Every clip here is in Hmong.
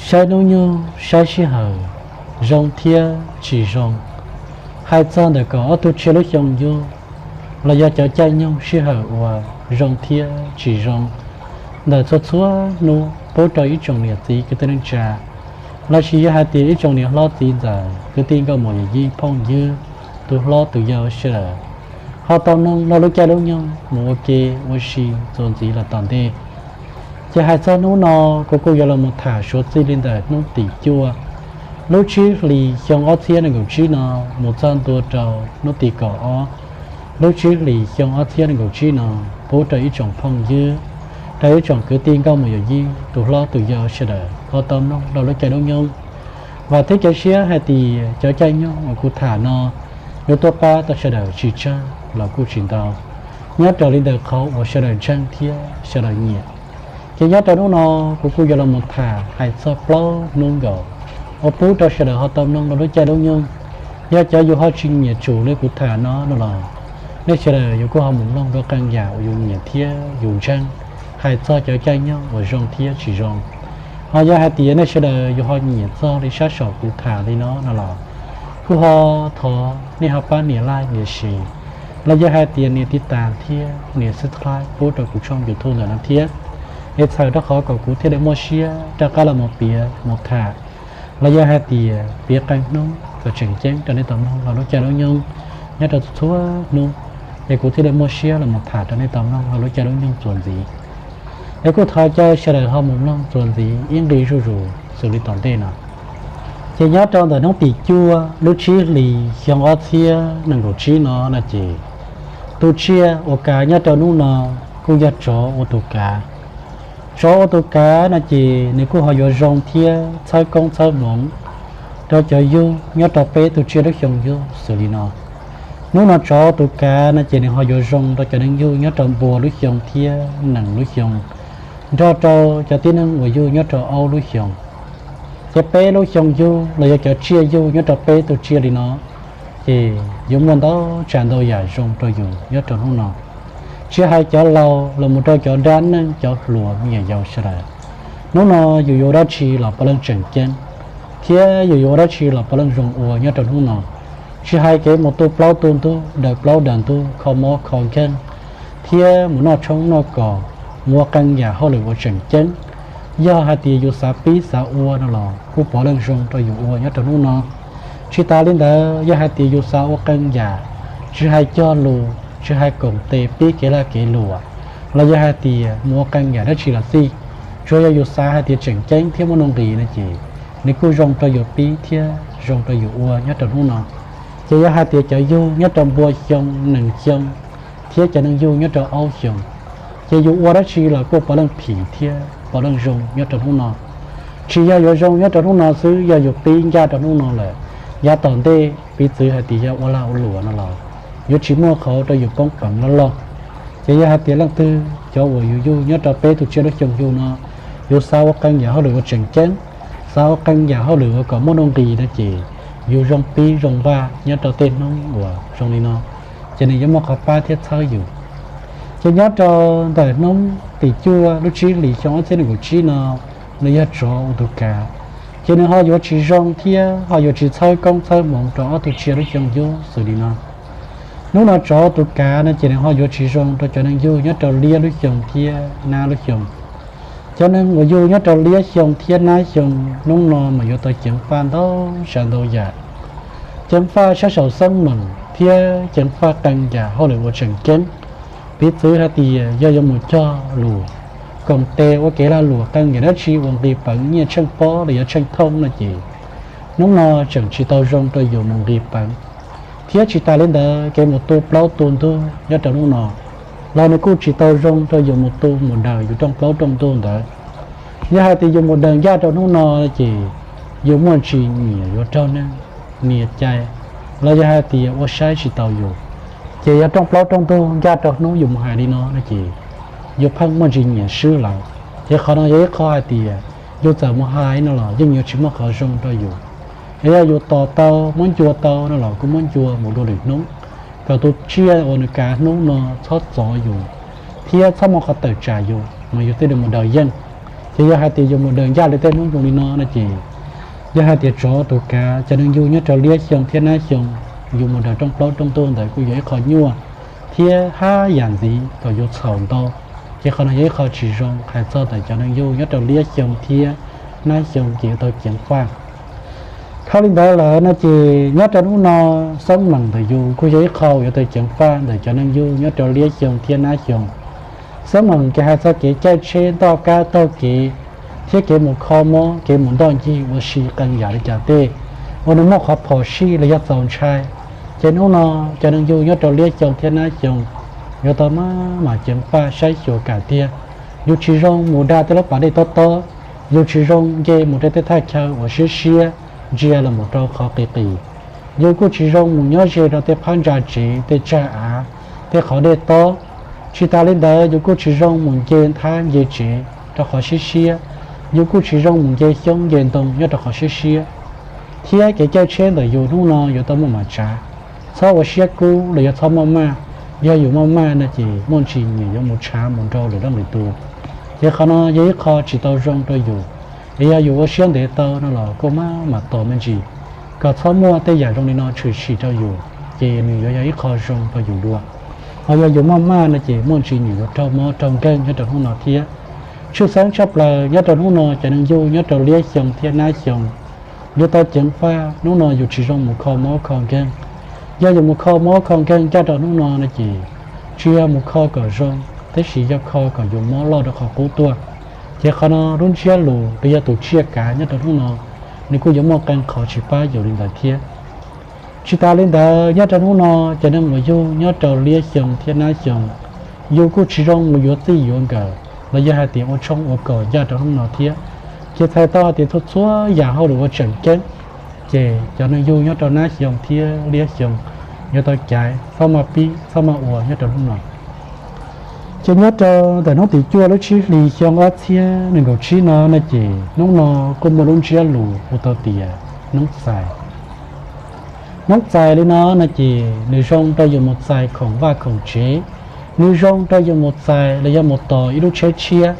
Saib hnub nyoog saib sij hawm zoo thiab tsis zoo. Hais txog ntawm kaum ob tug tsiaj lub xyoo yug los yog cov caij nyoog sij hawm uas zoo thiab tsis zoo ntawm txhua txhua hnub pub rau ib tsoom niam txiv kwv tij neej tsa, los sis yog hais tias ib tsoom niam hlob txiv ntxawm kwv tij nkauj muam yawm yij phooj ywg, tus hlob tus yau sawv daws ho tau mloog lub caij lub nyoog mus ua ke ua si txuas ntxiv los tom ntej. Ces hais txog hnub no, kuv kuj yuav los mus tham suav txij li ntawm hnub tim cuaj lub tsib hlis xyoo ob txhiab nees nkaum tsib no mus txog ntua rau hnub tim kaum ob lub tsib hlis xyoo ob txhiab nees nkaum tsib no, pub rau ib tsoom phooj ywg, rau ib tsoom kwv tij nkauj muam yawm yij, tus hlob tus yau sawv daws ho tau mloog lub caij lub nyoog. Vam thiab cia siab hais tias cov caij nyoog uas kuv tham no yuav tuaj pab tau sawv daws tsis tsawg los kuj tsis ntau, nyob raws li ntawm qhov uas sawv daws ntseeg thiab sawv daws nyiam. Ces nyob rau hnub no, kuv kuj yuav los mus tham hais txog plaub hnub nkaus uas pub rau sawv daws ho tau mloog lub caij lub nyoog. Yog cov yus ho tsis nyiam tsum li kuv tham no no los, nej sawv daws yuav kuj ho mus mloog dua qee yam uas yus nyiam thiab yus ntseeg hais txog cov caij nyoog uas zoo thiab tsis zoo. Ho yog hais tias nej sawv daws yus ho nyiam txog li sab saum kuv tham li no no los, kuj ho thov nej ho pab nias like nias share, los yog hais tias nias tiv tas thiab nias subscribe pub rau kuv tshooj YouTube ntawm no thiab, es txhawm rau qhov kom kuv thiaj li muaj siab rov qab los mus piav mus tham, los yog hais tias piav qee hnub kom tseem ceeb rau nej tau mloog lub caij lub nyoog nyob rau txhua hnub, es kuv thiaj li muaj siab los mus tham rau nej tau mloog lub caij lub nyoog txuas ntxiv. Es kuj thov caw sawv daws ho mus mloog txuas ntxiv ib nqi zuj zus xws li tom ntej no. Ces nyob rau ntawm hnub tim cuaj lub tsib hlis xyoo ob txhiab nees nkaum tsib no no ces, tus tsiaj ua kav nyob rau hnub no kuj yog tsov ua tus kav. Tsov ua tus kav no ces nws kuj ho yuav zoo thiab txhawb koob txhawb hmoov rau cov yug nyob rau peb tug tsiaj lub xyoo yug xws li no. Hnub no tsov ua tus kav no ces nws ho yuav zoo rau cov neeg yug nyob rau npua lub xyoo thiab nees lub xyoo, nrog rau cov tib neeg uas yug nyob rau aub lub xyoo. Ces peb lub xyoo yug los yog cov tsiaj yug nyob rau peb tug tsiaj li no, ces yuav muaj ntau tsav ntau yam zoo rau yus nyob rau hnub no. Tsis hais cov laus los mus rau cov dab neeg cov hluas me nyuam yaus sawv daws, hnub no yus yuav ua dab tsi los puav leej tseem ceeb, thiab yus yuav ua dab tsi los puav leej zoo ua nyob rau hnub no. Tsis hais kev mus tu plaub tu ntug, daws plaub daws ntug, kho mob kho nkeeg, thiab mus noj tshoob noj kos, mus ua qee yam hauj lwm uas tseem ceeb, yog hais tias yus xav pib xav ua no los kuj puav leej zoo rau yus ua nyob rau hnub no. Tsis tas li ntawd, yog hais tias yus xav ua qee yam, tsis hais cog lus, tsis hais koom tes pib kev lag kev luam, los yog hais tias mus ua qee yam dab tsi los xij, tsuas yog yus xav hais tias tseem ceeb thiab muaj nuj nqis no ces nws kuj zoo rau yus pib thiab zoo rau yus ua nyob rau hnub no. Ces yog hais tias cov yug nyob rau npua xyoo, nees xyoo, thiab cov neeg yug nyob rau aub xyoo, ces yus ua dab tsi los kuj puav leej phim thiab puav leej zoo nyob rau hnub no. Tsis yog yuav zoo nyob rau hnub no xwb, yog yus pib ncaj rau hnub no lawm, yav tom ntej piv txwv hais tias yog ua lag ua luam no los yuav tsis muaj qhov rau yus poob peev loj loj. Ces yog hais tias leej twg cov uas yus yug nyob rau peb tus tsiaj lub xyoo yug no, yus xav ua qee yam hauj lwm uas tseem ceeb, xav ua qee yam hauj lwm uas kom muaj nuj nqis no ces yus zoo pib zoo npaj nyob rau tej hnub uas zoo li no, ces nws yuav muaj qhov pab thiab txhawb yus. Ces nyob rau ntawm hnub tim cuaj lub tsib hlis xyoo ob txhiab nees nkaum tsib no, nws yog tsov ua tus kav, ces nws ho yuav tsis zoo thiab ho yuav tsis txhawb koob txhawb hmoov rau ob tug tsiaj lub xyoo yug xws li no. Hnub no tsov ua tus kav no ces nws ho yuav tsis zoo rau cov neeg yug nyob rau liab lub xyoo thiab nab lub xyoo. Cov neeg uas yug nyob rau liab xyoo thiab nab xyoo hnub no mas yuav tau ceev faj ntau tsav ntau yam, ceev faj sab saum xeeb meem thiab ceev faj qee yam hauj lwm uas tseem ceeb. Piv txwv hais tias yog yuav mus cog lus, koom tes ua kev lag luam qee yam dab tsi uas nqis peev nyiaj tsheej pob los yog tsheej thooj no ces hnub no tseem tsis tau zoo rau yus mus nqis peev, thiab tsis tas li ntawd kev mus tu plaub tu ntug nyob rau hnub no los nws kuj tsis tau zoo rau yus mus tu mus daws yus rooj plaub rooj ntug ntawd. Yog hais tias yus mus daws ncaj rau hnub no ces yus muaj ntsis nyiam yuav raug neeg nias cai, los yog hais tias ua saib tsis taus yus, ces yog rooj plaub rooj ntug ncaj rau hnub yus mus hais li no no ces yus pheej muaj ntsis nyiam swb lawm. Ces qhov no yog ib qho hais tias yus txawm mus hais no los yeej yuav tsis muaj qhov zoo rau yus. Yog yus tos tau muab ncua tau no los kuj muab ncua mus dua lwm hnub, kom tus tsiaj uas nws kav hnub no txhob txov yus thiab txhob muaj qhov tawm tsam yus mas yus thiaj li mus daws yeej. Ces yog hais tias yus mus daws ncaj li tej hnub zoo li no no ces, yog hais tias tsov tus kav cov neeg yug nyob rau liab xyoo thiab nab xyoo, yus mus daws rooj plaub rooj ntug ntawd kuj yog ib qho nyuaj thiab haj yam ntxiv kom yus txhaum ntau. Ces qhov no yog ib qho tsis zoo hais txog ntawm cov neeg yug nyob rau liab xyoo thiab nab xyoo ces yuav tau ceev faj. Dhau li ntawd lawm no ces nyob rau hnub no, xeeb meem ntawm yus kuj yog ib qho yuav tau ceev faj ntawm cov neeg yug nyob rau liab xyoo thiab nab xyoo. Xeeb meem ces hais txog kev caij tsheb ntoj kab taug kev, thiab kev mus kho mob, kev mus ntoj ncig ua si qee yam li cas tej uas nws muaj qhov phom sij los yog txaus ntshai. Ces hnub no cov neeg yug nyob rau liab xyoo thiab nab xyoo yuav tau maj mam ceev faj saib xyuas kam tiag. Yus tsis zoo mus da tej lub pas dej tob tob, yus tsis zoo nce mus rau tej thaj chaw uas siab siab ntsia los mus rau qhov qis qis. Yus kuj tsis zoo mus nyob ze rau tej phab ntsa tsev, tej tsag av, tej qhov dej tob. Tsis tas li ntawd yus kuj tsis zoo mus nce nthab nce tsev rau qhov siab siab. Yus kuj tsis zoo mus nce xyoob nce ntoo nyob rau qhov siab siab. Thiab kev caij tsheb ntawm yus hnub no yuav tau muaj mam tsav. Txhob ua siab kub los yog txhob maj maj. Yog yus maj maj no ces muaj ntsis nyiam yuav mus tshav mus nrau lwm leej lwm tus. Ces qhov no yog ib qho tsis tau zoo rau yus. Es yog yus ua siab ntev tau no los kuj maj mam tos me ntsis, kom txhob muaj tej yam zoo li no tshwm sim rau yus, ces nws yuav yog ib qho zoo rau yus dua. Ho yog yus maj maj no ces muaj ntsis nyiam yuav raug mob raug nkeeg nyob rau hnub no thiab. Tshwj xeeb tshaj plaws nyob rau hnub no cov neeg yug nyob rau liab xyoo thiab nab xyoo yuav tau ceev faj. Hnub no yus tsis zoo mus kho mob kho nkeeg. Yog yus mus kho mob kho nkeeg ncaj rau hnub no no ces tsis yog mus kho kom zoo, tab sis yog kho kom yus mob loj rau qhov qub tuaj. Ces qhov no lub ntsiab lus los yog tus tsiaj kav nyob rau hnub no nws kuj yuav muaj qee qhov tsis pab yus li ntawd thiab. Tsis tas li ntawd nyob rau hnub no cov neeg uas yug nyob rau liab xyoo thiab nab xyoo, yus kuj tsis zoo mus yuav txij yuav nkawm los yog hais tias ua tshoob ua kos ncaj rau hnub no thiab. Ces txhais tau hais tias txhua txhua yam hauj lwm uas tseem ceeb ces cov neeg yug nyob rau nab xyoo thiab liab xyoo yuav tau caiv, txhob maj pib txhob maj ua nyob rau hnub no. Ces nyob rau ntawm hnub tim cuaj lub tsib hlis xyoo ob txhiab nees nkaum tsib no no ces hnub no kuj muaj lub ntsiab lus hu tau tias hnub txais. Hnub txais li no no ces nws zoo rau yus mus txais khoom vaj khoom tsev, nws zoo rau yus mus txais los yog mus tos ib lub tsheb tshiab.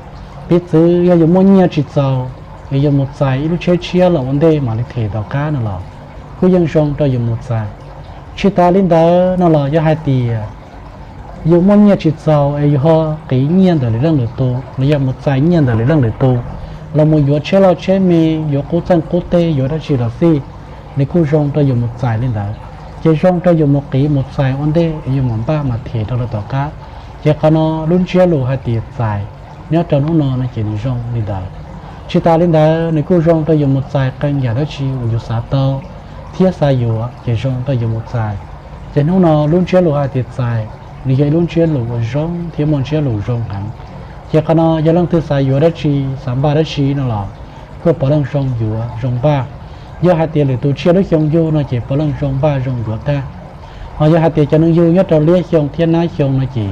Piv txwv yog yus muaj nyiaj tsis txaus es yus mus txais ib lub tsheb tshiab los ua ntej mam li them tom qab no los kuj yeej zoo rau yus mus txais. Tsis tas li ntawd no los yog hais tias yus muaj nyiaj tsis txaus es yus ho qiv nyiaj ntawm lwm leej lwm tus los yog mus txais nyiaj ntawm lwm leej lwm tus los mus yuav tsheb loj tsheb me, yuav qub txeej qub teg, yuav dab tsi los xij, nws kuj zoo rau yus mus txais li ntawd. Ces zoo rau yus mus qiv mus txais ua ntej es yus mam npaj mam them rau lawv tom qab. Ces qhov no lub ntsiab lus hais tias txais nyob rau hnub no no ces nws zoo li ntawd. Tsis tas li ntawd nws kuj zoo rau yus mus txais qee yam dab tsi uas yus xav tau thiab xav yuav ces zoo rau yus mus txais. Ces hnub no lub ntsiab lus hais tias txais, nws yog ib lub ntsiab lus uas zoo thiab muaj ntsiab lus zoo heev. Ces qhov no yog leej twg xav yuav dab tsi, xav npaj dab tsi no los kuj puav leej zoo yuav zoo npaj. Yog hais tias lwm tus tsiaj lub xyoo yug no ces puav leej zoo npaj zoo yuav tag. Ho yog hais tias cov neeg yug nyob rau liab xyoo thiab nab xyoo no ces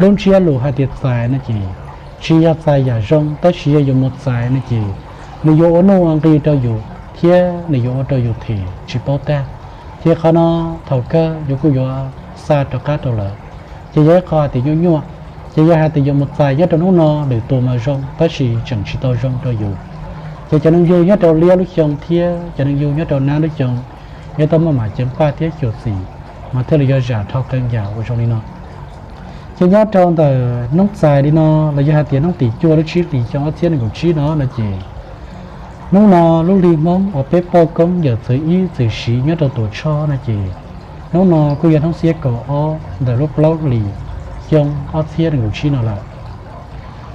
lub ntsiab lus hais tias txais no ces tsis yog txais yam zoo, tab sis yog yus mus txais no ces nws yuav ua nuj ua nqi rau yus thiab nws yuav ua rau yus them tsis paub tag. Ces qhov no thaum kawg yus kuj yuav xa rov qab rau lawv, ces yog ib qho hais tias nyuaj nyuaj. Ces yog hais tias yus mus txais nyob rau hnub no lwm tus mas zoo tab sis tseem tsis tau zoo rau yus. Ces cov neeg yug nyob rau liab lub xyoo thiab cov neeg yug nyob rau nab lub xyoo yuav tau maj mam ceev faj thiab xyuam xim, mas thiaj li yuav zam dhau qee yam uas zoo li no. Ces nyob rau ntawm hnub txais li no los yog hais tias hnub tim cuaj lub tsib hlis xyoo ob txhiab nees nkaum tsib no no ces hnub no lub hli Hmoob uas peb poj koob yawm txwv ib txwm siv nyob rau Tuam Tshoj no ces hnub no kuj yog hnub xiab kaum ob ntawm lub plaub hlis xyoo ob txhiab nees nkaum tsib no lawm.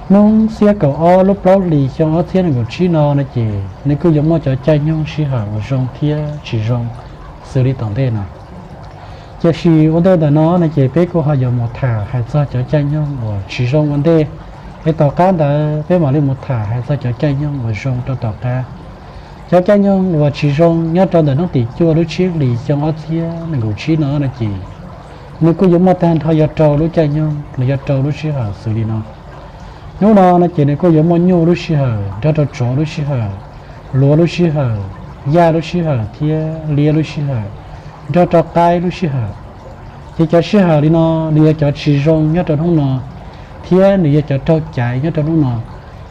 Hnub xiab kaum ob lub plaub hlis xyoo ob txhiab nees nkaum tsib no no ces nws kuj yuav muaj cov caij nyoog sij hawm uas zoo thiab tsis zoo xws li tom ntej no. Tiam sis ua ntej ntawm no no ces peb kuj ho yuav mus tham hais txog cov caij nyoog uas tsis zoo ua ntej, es tom qab ntawd peb mam li mus tham hais txog cov caij nyoog uas zoo rau tom qab. Cov caij nyoog uas tsis zoo nyob rau ntawm hnub tim cuaj lub tsib hlis xyoo ob txhiab nees nkaum tsib no no ces nws kuj yuav muaj tag nrho yog rau lub caij nyoog los yog rau lub sij hawm xws li no. Hnub no no ces nws kuj yuav muaj nyuj lub sij hawm, nrog rau tsov lub sij hawm, luav lub sij hawm, yaj lub sij hawm thiab liab lub sij hawm, nrog rau qaib lub sij hawm. Ces cov sij hawm li no nws yog cov tsis zoo nyob rau hnub no, thiab nws yog cov raug caiv nyob rau hnub no.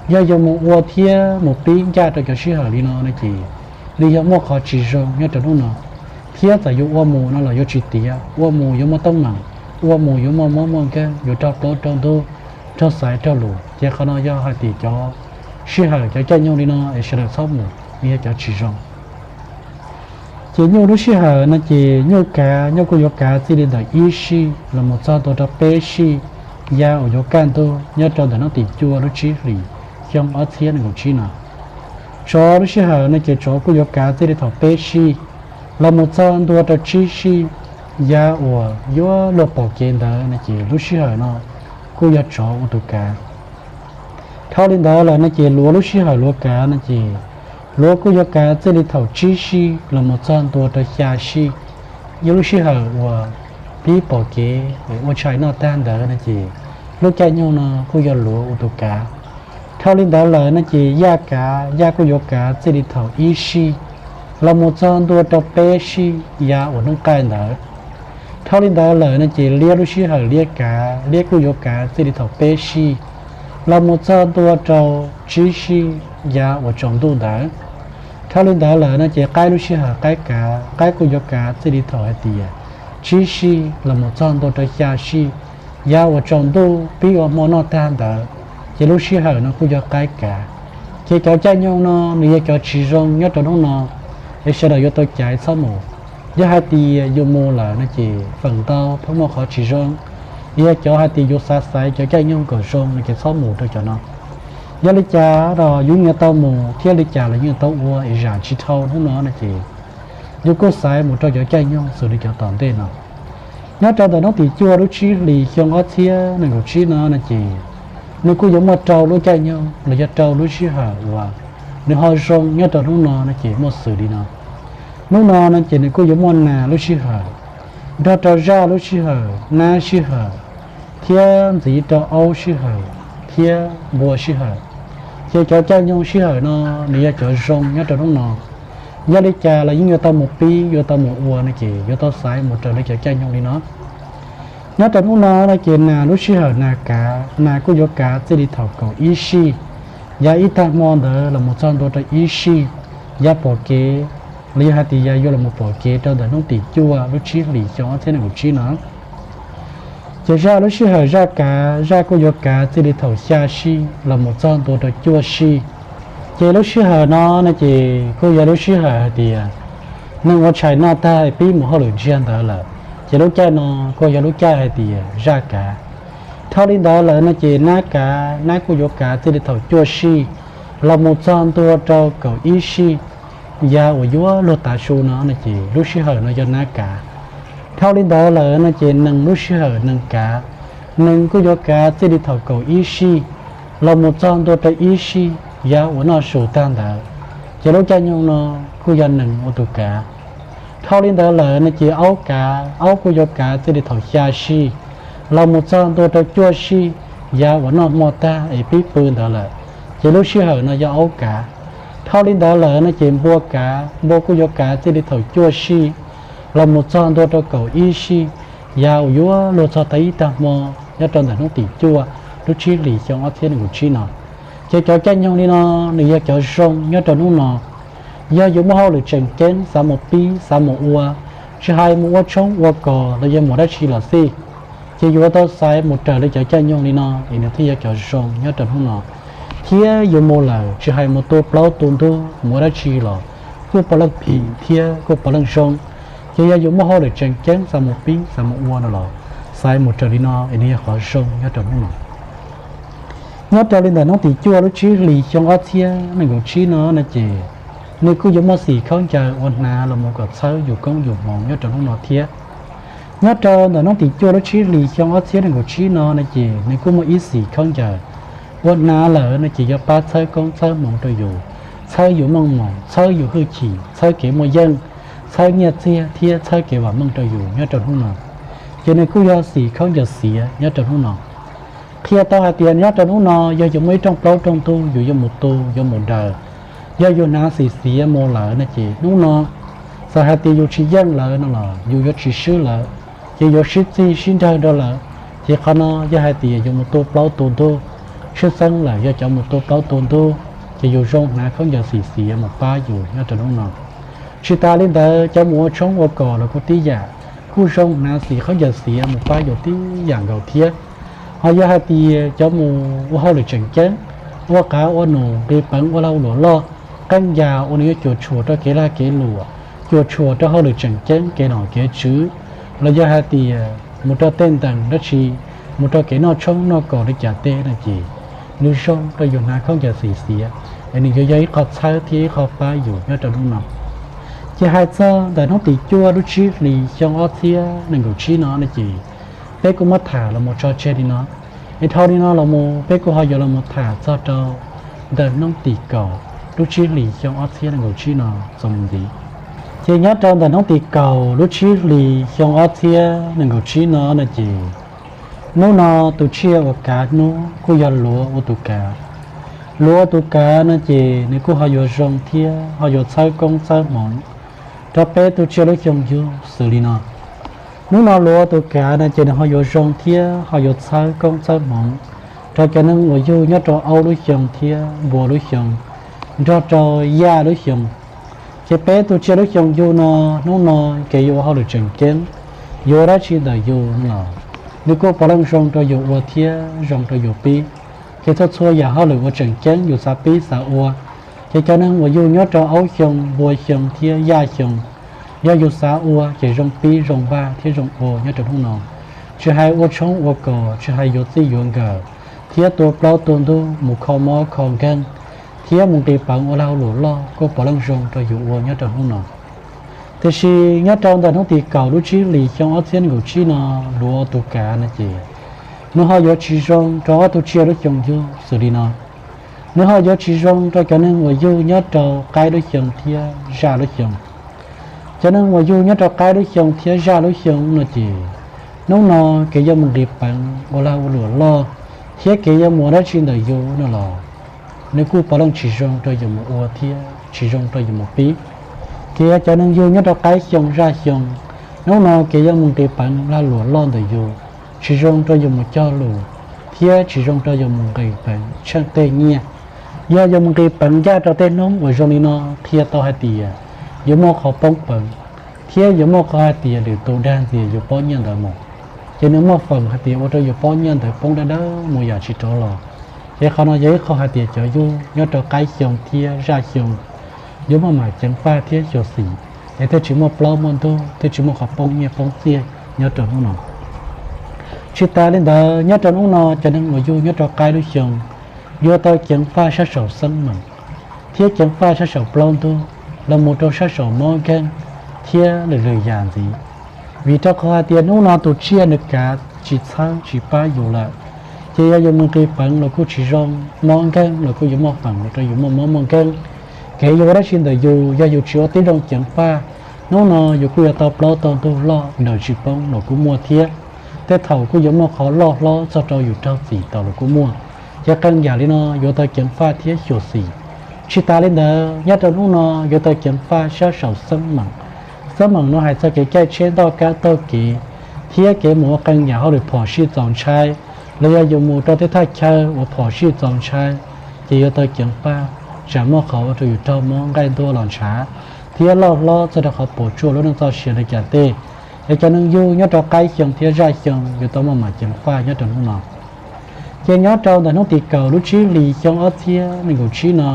Yog yuav mus ua thiab mus pib ncaj rau cov sij hawm li no no ces nws yog muaj qhov tsis zoo nyob rau hnub no, thiab txawm yuav ua mus no los yuav tsis tiav, ua mus yuav muaj teeb meem, ua mus yuav muaj mob muaj nkeeg, yuav raug plaub raug ntug, raug xaiv raug lus. Ces qhov no yog hais tias cov sij hawm cov caij nyoog li no es sawv daws txhob mus, nws yog cov tsis zoo. Ces nyuj lub sij hawm no ces nyuj kav, nyuj kuj yuav kav txij li ntawm ib sij los mus txog ntua rau peb sij yav uas yuav kaj ntug nyob rau ntawm hnub tim cuaj lub tsib hlis xyoo ob txhiab nees nkaum tsib no. Tsov lub sij hawm no ces tsov kuj yuav kav txij li thaum peb sij los mus txog ntua rau tsib sij yav uas yuav luag pom kev ntawd no ces lub sij hawm no kuj yog tsov ua tus kav. Dhau li ntawd lawm no ces luav lub sij hawm luav kav no ces luav kuj yuav kav txij li thaum tsib sij los mus txog ntua rau xya sij, yog lub sij hawm uas pib pom kev ua tshais noj tag ntawd no ces lub caij nyoog no kuj yog luav ua tus kav. Dhau li ntawd lawm no ces yaj kav, yaj kuj yuav kav txij li thaum ib sij los mus txog ntua rau peb sij yav uas hnub qaij ntawd. Dhau li ntawd lawm no ces liab lub sij hawm liab kav, liab kuj yuav kav txij li thaum peb sij los mus txog ntua rau tsib sij yav uas tsaus ntuj ntawd. Dhau li ntawd lawm no ces qaib lub sij hawm qaib kav, qaib kuj yuav kav txij li thaum hais tias tsib sij los mus txog ntua rau xya sij yav uas tsaus ntuj pib ua hmo noj tag ntawd, ces lub sij hawm no kuj yog qaib kav. Ces cov caij nyoog no nws yog cov tsis zoo nyob rau hnub no, es sawv daws yuav tau caiv txhob mus. Yog hais tias yus mus lawm no ces feem ntau pheej muaj qhov tsis zoo. Yog cov hais tias yus xav xaiv cov caij nyoog kom zoo no ces txhob mus rau cov no. Yog li cas los yus yuav tau mus thiab li cas los yuav tau ua es zam tsis dhau hnub no no ces yus kuj xaiv mus rau cov caij nyoog xws li cov tom ntej no. Nyob rau ntawm hnub tim cuaj lub tsib hlis xyoo ob txhiab nees nkaum tsib no no ces nws kuj yuav muaj rau lub caij nyoog los yog rau lub sij hawm uas nws ho zoo nyob rau hnub no no ces muaj xws li no. Hnub no no ces nws kuj yuav muaj nas lub sij hawm, nrog rau zaj lub sij hawm, nab sij hawm, thiab ntxiv rau aub sij hawm thiab npua sij hawm. Ces cov caij nyoog sij hawm no nws yog cov zoo nyob rau hnub no. Yog li cas los yeej yuav tau mus pib, yuav tau mus ua no ces yuav tau xaiv mus raws li cov caij nyoog li no. Nyob rau hnub no no ces nas lub sij hawm nas kav, nas kuj yuav kav txij li thaum kaum ib sij yav ib tag hmo ntawd los mus txog ntua rau ib sij yav pom kev, los yog hais tias yav yuav los mus pom kev rau ntawm hnub tim cuaj lub tsib hlis xyoo ob txhiab nees nkaum tsib no. Ces zaj lub sij hawm zaj kav, zaj kuj yuav kav txij li thaum xya sij los mus txog ntua rau cuaj sij. Ces lub sij hawm no no ces kuj yog lub sij hawm hais tias neeg ua tshais noj tag pib mus hauj lwm ntsiag ntawd lawm, ces lub caij no kuj yog lub caij hais tias zaj kav. Dhau li ntawd lawm no ces nab kav, nab kuj yuav kav txij li thaum cuaj sij los mus txog ntua rau kaum ib sij yav uas yuav luag tav su no no ces lub sij hawm no yog nab kav. Dhau li ntawd lawm no ces nees lub sij hawm nees kav, nees kuj yuav kav txij li thaum kaum ib sij los mus txog ntua rau ib sij yav uas noj su tag ntawd, ces lub caij nyoog no kuj yog nees ua tus kav. Dhau li ntawd lawm no ces aub kav, aub kuj yuav kav txij li thaum xya sij los mus txog ntua rau cuaj sij yav uas noj hmo tag es pib pw ntawd lawm, ces lub sij hawm no yog aub kav. Dhau li ntawd lawm no ces npua kav, npua kuj yuav kav txij li thaum cuaj sij los mus txog ntua rau kaum ib sij yav uas yuav luag txog tag ib tag hmo nyob rau ntawm hnub tim cuaj lub tsib hlis xyoo ob txhiab nees nkaum tsib no. Ces cov caij nyoog li no nws yog cov zoo nyob rau hnub no. Yog yus muaj hauj lwm tseem ceeb xav mus pib xav mus ua, tsis hais mus ua tshoob ua kos los yog mus dab tsi los xij, ces yuav tau xaiv mus raws li cov caij nyoog li no es nws thiaj yog cov zoo nyob rau hnub no. Thiab yus mus lawm tsis hais mus tu plaub tu ntug mus ua dab tsi los kuj puav leej phim thiab kuj puav leej zoo. Ces yog yus muaj hauj lwm tseem ceeb xav mus pib xav mus ua no los xaiv mus raws li no es nws yog qhov zoo nyob rau hnub no. Nyob rau li ntawm hnub tim cuaj lub tsib hlis xyoo ob txhiab nees nkaum tsib no no ces nws kuj yuav muaj xim khaub ncaws ua hnav los mus kom txhawb yus koob yus hmoov nyob rau hnub no thiab. Nyob rau ntawm hnub tim cuaj lub tsib hlis xyoo ob txhiab nees nkaum tsib no no ces nws kuj muaj ib xim khaub ncaws ua hnav lawm no ces yog pab txhawb koob txhawb hmoov rau yus, txhawb yus meej mom, txhawb yus hwj chim, txhawb kev muaj yeej, txhawb nyiaj txiag thiab txhawb kev vam meej rau yus nyob rau hnub no. Ces nws kuj yog xim khaub ncaws xiav nyob rau hnub no. Qhia tau hais tias nyob rau hnub no yog yus muaj ib rooj plaub rooj ntug yus yuav mus tu yuav mus daws, yog yus hnav xim xiav mus lawm no ces hnub no txawm hais tias yus tsis yeej lawm no los yus yuav tsis swb lawm, ces yuav sib txig sib nrawg nrog lawm. Ces qhov no yog hais tias yus mus tu plaub tu ntug, tshwj xeeb lawm yog cov mus tua plaub tua ntug, ces yus zoo hnav khaub ncaws xim xiav mus pab yus nyob rau hnub no. Tsis tas li ntawd, cov mus ua tshoob ua kos los kuj tib yam, kuj zoo hnav xim khaub ncaws xiav mus pab yus tib yam nkaus thiab. Ho yog hais tias cov mus ua hauj lwm tseem ceeb, ua qav ua num, nqis peev ua lag luam loj, qee yam uas nws yuav cuam tshuam rau kev lag kev luam, cuam tshuam rau hauj lwm tseem ceeb, kev nom kev tswv, los yog hais tias mus rau tej ntees dab tsi, mus rau kev noj tshoob noj kos li cas tej no ces nws zoo rau yus hnav khaub ncaws xim xiav, es nws yuav yog ib qho txhawb thiab ib qho pab yus nyob rau hnub no. Ces hais txog ntawm hnub tim cuaj lub tsib hlis xyoo ob txhiab nees nkaum tsib no no ces peb kuj muab tham los mus tso tseg li no. Es dhau li no los mus peb kuj ho yuav los mus tham txog rau ntawm hnub tim kaum lub tsib hlis xyoo ob txhiab nees nkaum tsib no txuas mus ntxiv. Ces nyob rau ntawm hnub tim kaum lub tsib hlis xyoo ob txhiab nees nkaum tsib no no ces hnub no tus tsiaj uas kav hnub kuj yog luav ua tus kav. Luav ua tus kav no ces nws kuj ho yuav zoo thiab ho yuav txhawb koob txhawb hmoov rau peb tus tsiaj lub xyoo yug xws li no. Hnub no luav ua tus kav no ces nws ho yuav zoo thiab ho yuav txhawb koob txhawb hmoov rau cov neeg uas yug nyob rau aub lub xyoo thiab npua lub xyoo, nrog rau yaj lub xyoo. Ces peb tus tsiaj lub xyoo yug no, hnub no kev yuav ua hauj lwm tseem ceeb, yuav ua dab tsi ntawm yus no los nws kuj puav leej zoo rau yus ua thiab zoo rau yus pib. Ces txhua txhua yam hauj lwm uas tseem ceeb yus xav pib xav ua, ces cov neeg uas yug nyob rau aub xyoo, npua xyoo thiab yaj xyoo, yog yus xav ua ces zoo pib zoo npaj thiab zoo ua nyob rau hnub no. Tsis hais ua tshoob ua kos, tsis hais yuav txij yuav nkawm, thiab tua plaub tua ntug, mus kho mob kho nkeeg, thiab mus nqis peev ua lag luam loj kuj puav leej zoo rau yus ua nyob rau hnub no. Tiam sis nyob rau ntawm hnub tim kaum lub tsib hlis xyoo ob txhiab nees nkaum tsib no, luav ua tus kav no ces nws ho yuav tsis zoo rau ob tug tsiaj lub xyoo yug xws li no. Nws ho yuav tsis zoo rau cov neeg uas yug nyob rau qaib lub xyoo thiab zaj lub xyoo. Cov neeg uas yug nyob rau qaib lub xyoo thiab zaj lub xyoo no ces hnub no kev yuav mus nqis peev ua lag ua luam loj thiab kev yuav mus ua dab tsi ntawm yus no los nws kuj puav leej tsis zoo rau yus mus ua thiab tsis zoo rau yus mus pib. Ces yog cov neeg yug nyob rau qaib xyoo zaj xyoo, hnub no kev yuav mus nqis peev lag luam loj ntawm yus tsis zoo rau yus mus cog lus thiab tsis zoo rau yus mus nqis peev tsheej tej nyiaj. Yog yus mus nqis peev ncaj rau tej hnub uas zoo li no, qhia tau hais tias yuav muaj qhov poob peev thiab yuav muaj qhov hais tias lwm tus dag ntxias yus pob nyiaj ntawd mus, ces nws muaj feem hais tias ua rau yus pob nyiaj ntawd poob dawb dawb mus yam tsis rov los. Ces qhov no yog ib qho hais tias cov yug nyob rau qaib xyoo thiab zaj xyoo yuav muaj mam ceev faj thiab xyuam xim, es thiaj tsis muaj plaub muaj ntug, thiaj tsis muaj qhov poob nyiaj poob txiaj nyob rau hnub no. Tsis tas li ntawd, nyob rau hnub no cov neeg uas yug nyob rau qaib lub xyoo yuav tau ceev faj sab saum xeeb meem thiab ceev faj sab saum plaub ntug los mus rau sab saum mob nkeeg thiab lwm lwm yam ntxiv. Vim rau qhov hais tias hnub no tus tsiaj nws kav tsis txhawb tsis pab yus lawm, ces yog yus mus nqis peev los kuj tsis zoo, mob nkeeg los kuj yuav muaj feem ua rau yus muaj mob muaj nkeeg. Kev yuav ua dab tsi ntawm yus yog yus tsis ua tib zoo ceev faj, hnub no yus kuj yuav tau plaub tau ntug loj nraws tsis poob los kuj muaj thiab. Tej thaum kuj yuav muaj qhov loj hlob txog rau yus raug txim tau los kuj muaj. Ces qee yam li no yuav tau ceev faj thiab xyuam xim. Tsis tas li ntawd, nyob rau hnub no yuav tau ceev faj sab saum xeeb meem. Xeeb meem no hais txog kev caij tsheb ntoj kab taug kev, thiab kev mus ua qee yam hauj lwm phom sij txaus ntshai, los yog yus mus rau tej thaj chaw uas phom sij txaus ntshai, ces yuav tau ceev faj, tsam muaj qhov ua rau yus raug mob nqaij ntuag los ntshav, thiab loj hlob txog rau qhov puas tsuaj lub neej txoj sia li cas tej. Es cov neeg yug nyob rau qaib xyoo thiab zaj xyoo yuav tau muaj mam ceev faj nyob rau hnub no. Ces nyob rau ntawm hnub tim kaum lub tsib hlis xyoo ob txhiab nees nkaum tsib no,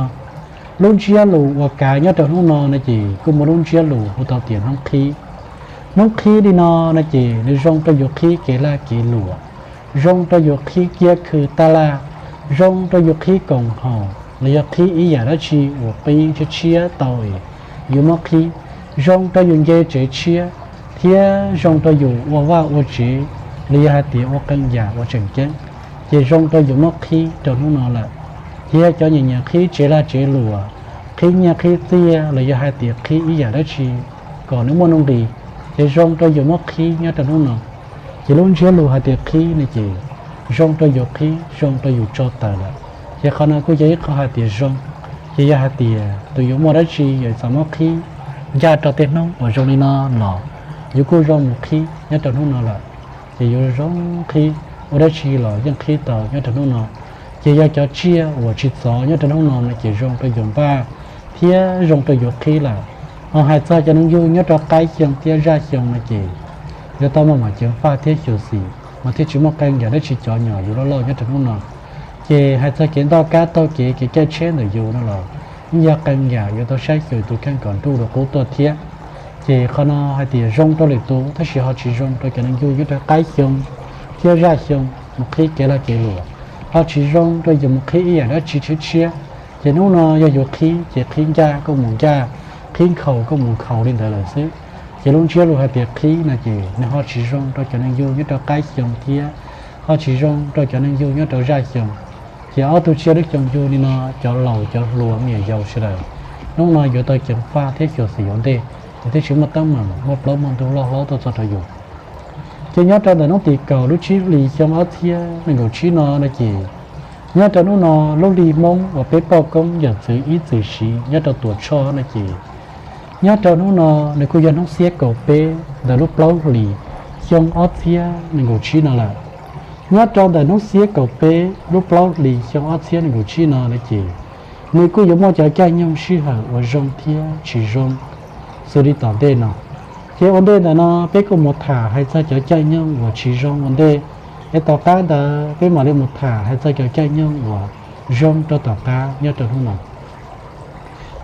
lub ntsiab lus uas kav nyob rau hnub no no ces kuj muaj lub ntsiab lus hu tau tias hnub qhib. Hnub qhib li no no ces nws zoo rau yus qhib kev lag kev luam, zoo rau yus qhib kiab khw taj laj, zoo rau yus qhib koom haum los yog qhib ib yam dab tsi uas pib tshiab tshiab tau es yus muab qhib, zoo rau yus nce tsev tshiab, thiab zoo rau yus ua vaj ua tsev los yog hais tias ua qee yam uas tseem ceeb, ces zoo rau yus muab qhib rau hnub no lawm. Ces yog cov nyiam nyiam qhib tsev lag tsev luam, qhib nyiaj qhib txiaj los yog hais tias qhib ib yam dab tsi kom nws muaj nuj nqis, ces zoo rau yus muab qhib nyob rau hnub no. Ces lub ntsiab lus hais tias qhib no ces zoo rau yus qhib, zoo rau yus tso taws lawm. Ces qhov no kuj yog ib qho hais tias zoo. Ces yog hais tias tus yuav muaj dab tsi yus xav muab qhib ncaj rau tej hnub uas zoo li no los yus kuj zoo mus qhib nyob rau hnub no lawm. Ces yus zoo qhib, ua dab tsi los yeej qhib tau nyob rau hnub no. Ces yog cov tsiaj uas tsis txov nyob rau hnub no no ces zoo rau yus npaj thiab zoo rau yus qhib lawm. Ho hais txog cov neeg yug nyob rau qaib xyoo thiab zaj xyoo no ces yuav tau maj mam ceev faj thiab xyuam xim mas thiaj tsis muaj qee yam dab tsi cov nyom yus loj loj nyob rau hnub no. Ces hais txog kev ntoj kab taug kev kev caij tsheb ntawm yus no los yeej yog qee yam yuav tau saib xyuas tus kheej kom nruj dua qub tuaj thiab. Ces qhov no hais tias zoo rau lwm tus tab sis ho tsis zoo rau cov neeg yug nyob rau qaib xyoo thiab zaj xyoo mus qhib kev lag kev luam, ho tsis zoo rau yus mus qhib ib yam dab tsi tshiab tshiab. Ces hnub no yog yus qhib ces qhib ncaj koj mus ncaj, qhib nkhaus koj mus nkhaus li ntawd lawm xwb. Ces lub ntsiab lus hais tias qhib no ces nws ho tsis zoo rau cov neeg yug nyob rau qaib xyoo thiab ho tsis zoo rau cov neeg yug nyob rau zaj xyoo. Ces ob tug tsiaj lub xyoo yug li no, cov laus cov hluas me nyuam yaus sawv daws, hnub no yuav tau ceev faj thiab xyuam xim ua ntej, ces thiaj tsis muaj teeb meem muaj plaub muaj ntug loj hlob tuaj txog rau yus. Ces nyob rau ntawm hnub tim kaum lub tsib hlis xyoo ob txhiab nees nkaum tsib no no ces nyob rau hnub no lub hli Hmoob uas peb poj koob yawm txwv ib txwm siv nyob rau Tuam Tshoj no ces nyob rau hnub no nws kuj yog hnub xiab kaum peb ntawm lub plaub hlis xyoo ob txhiab nees nkaum tsib no lawm. Nyob rau ntawm hnub xiab kaum peb lub plaub hlis xyoo ob txhiab nees nkaum tsib no no ces nws kuj yuav muaj cov caij nyoog sij hawm uas zoo thiab tsis zoo xws li tom ntej no. Ces ua ntej ntawm no peb kuj mus tham hais txog cov caij nyoog uas tsis zoo ua ntej, es tom qab ntawd peb mam li mus tham hais txog cov caij nyoog uas zoo rau tom qab nyob rau hnub no.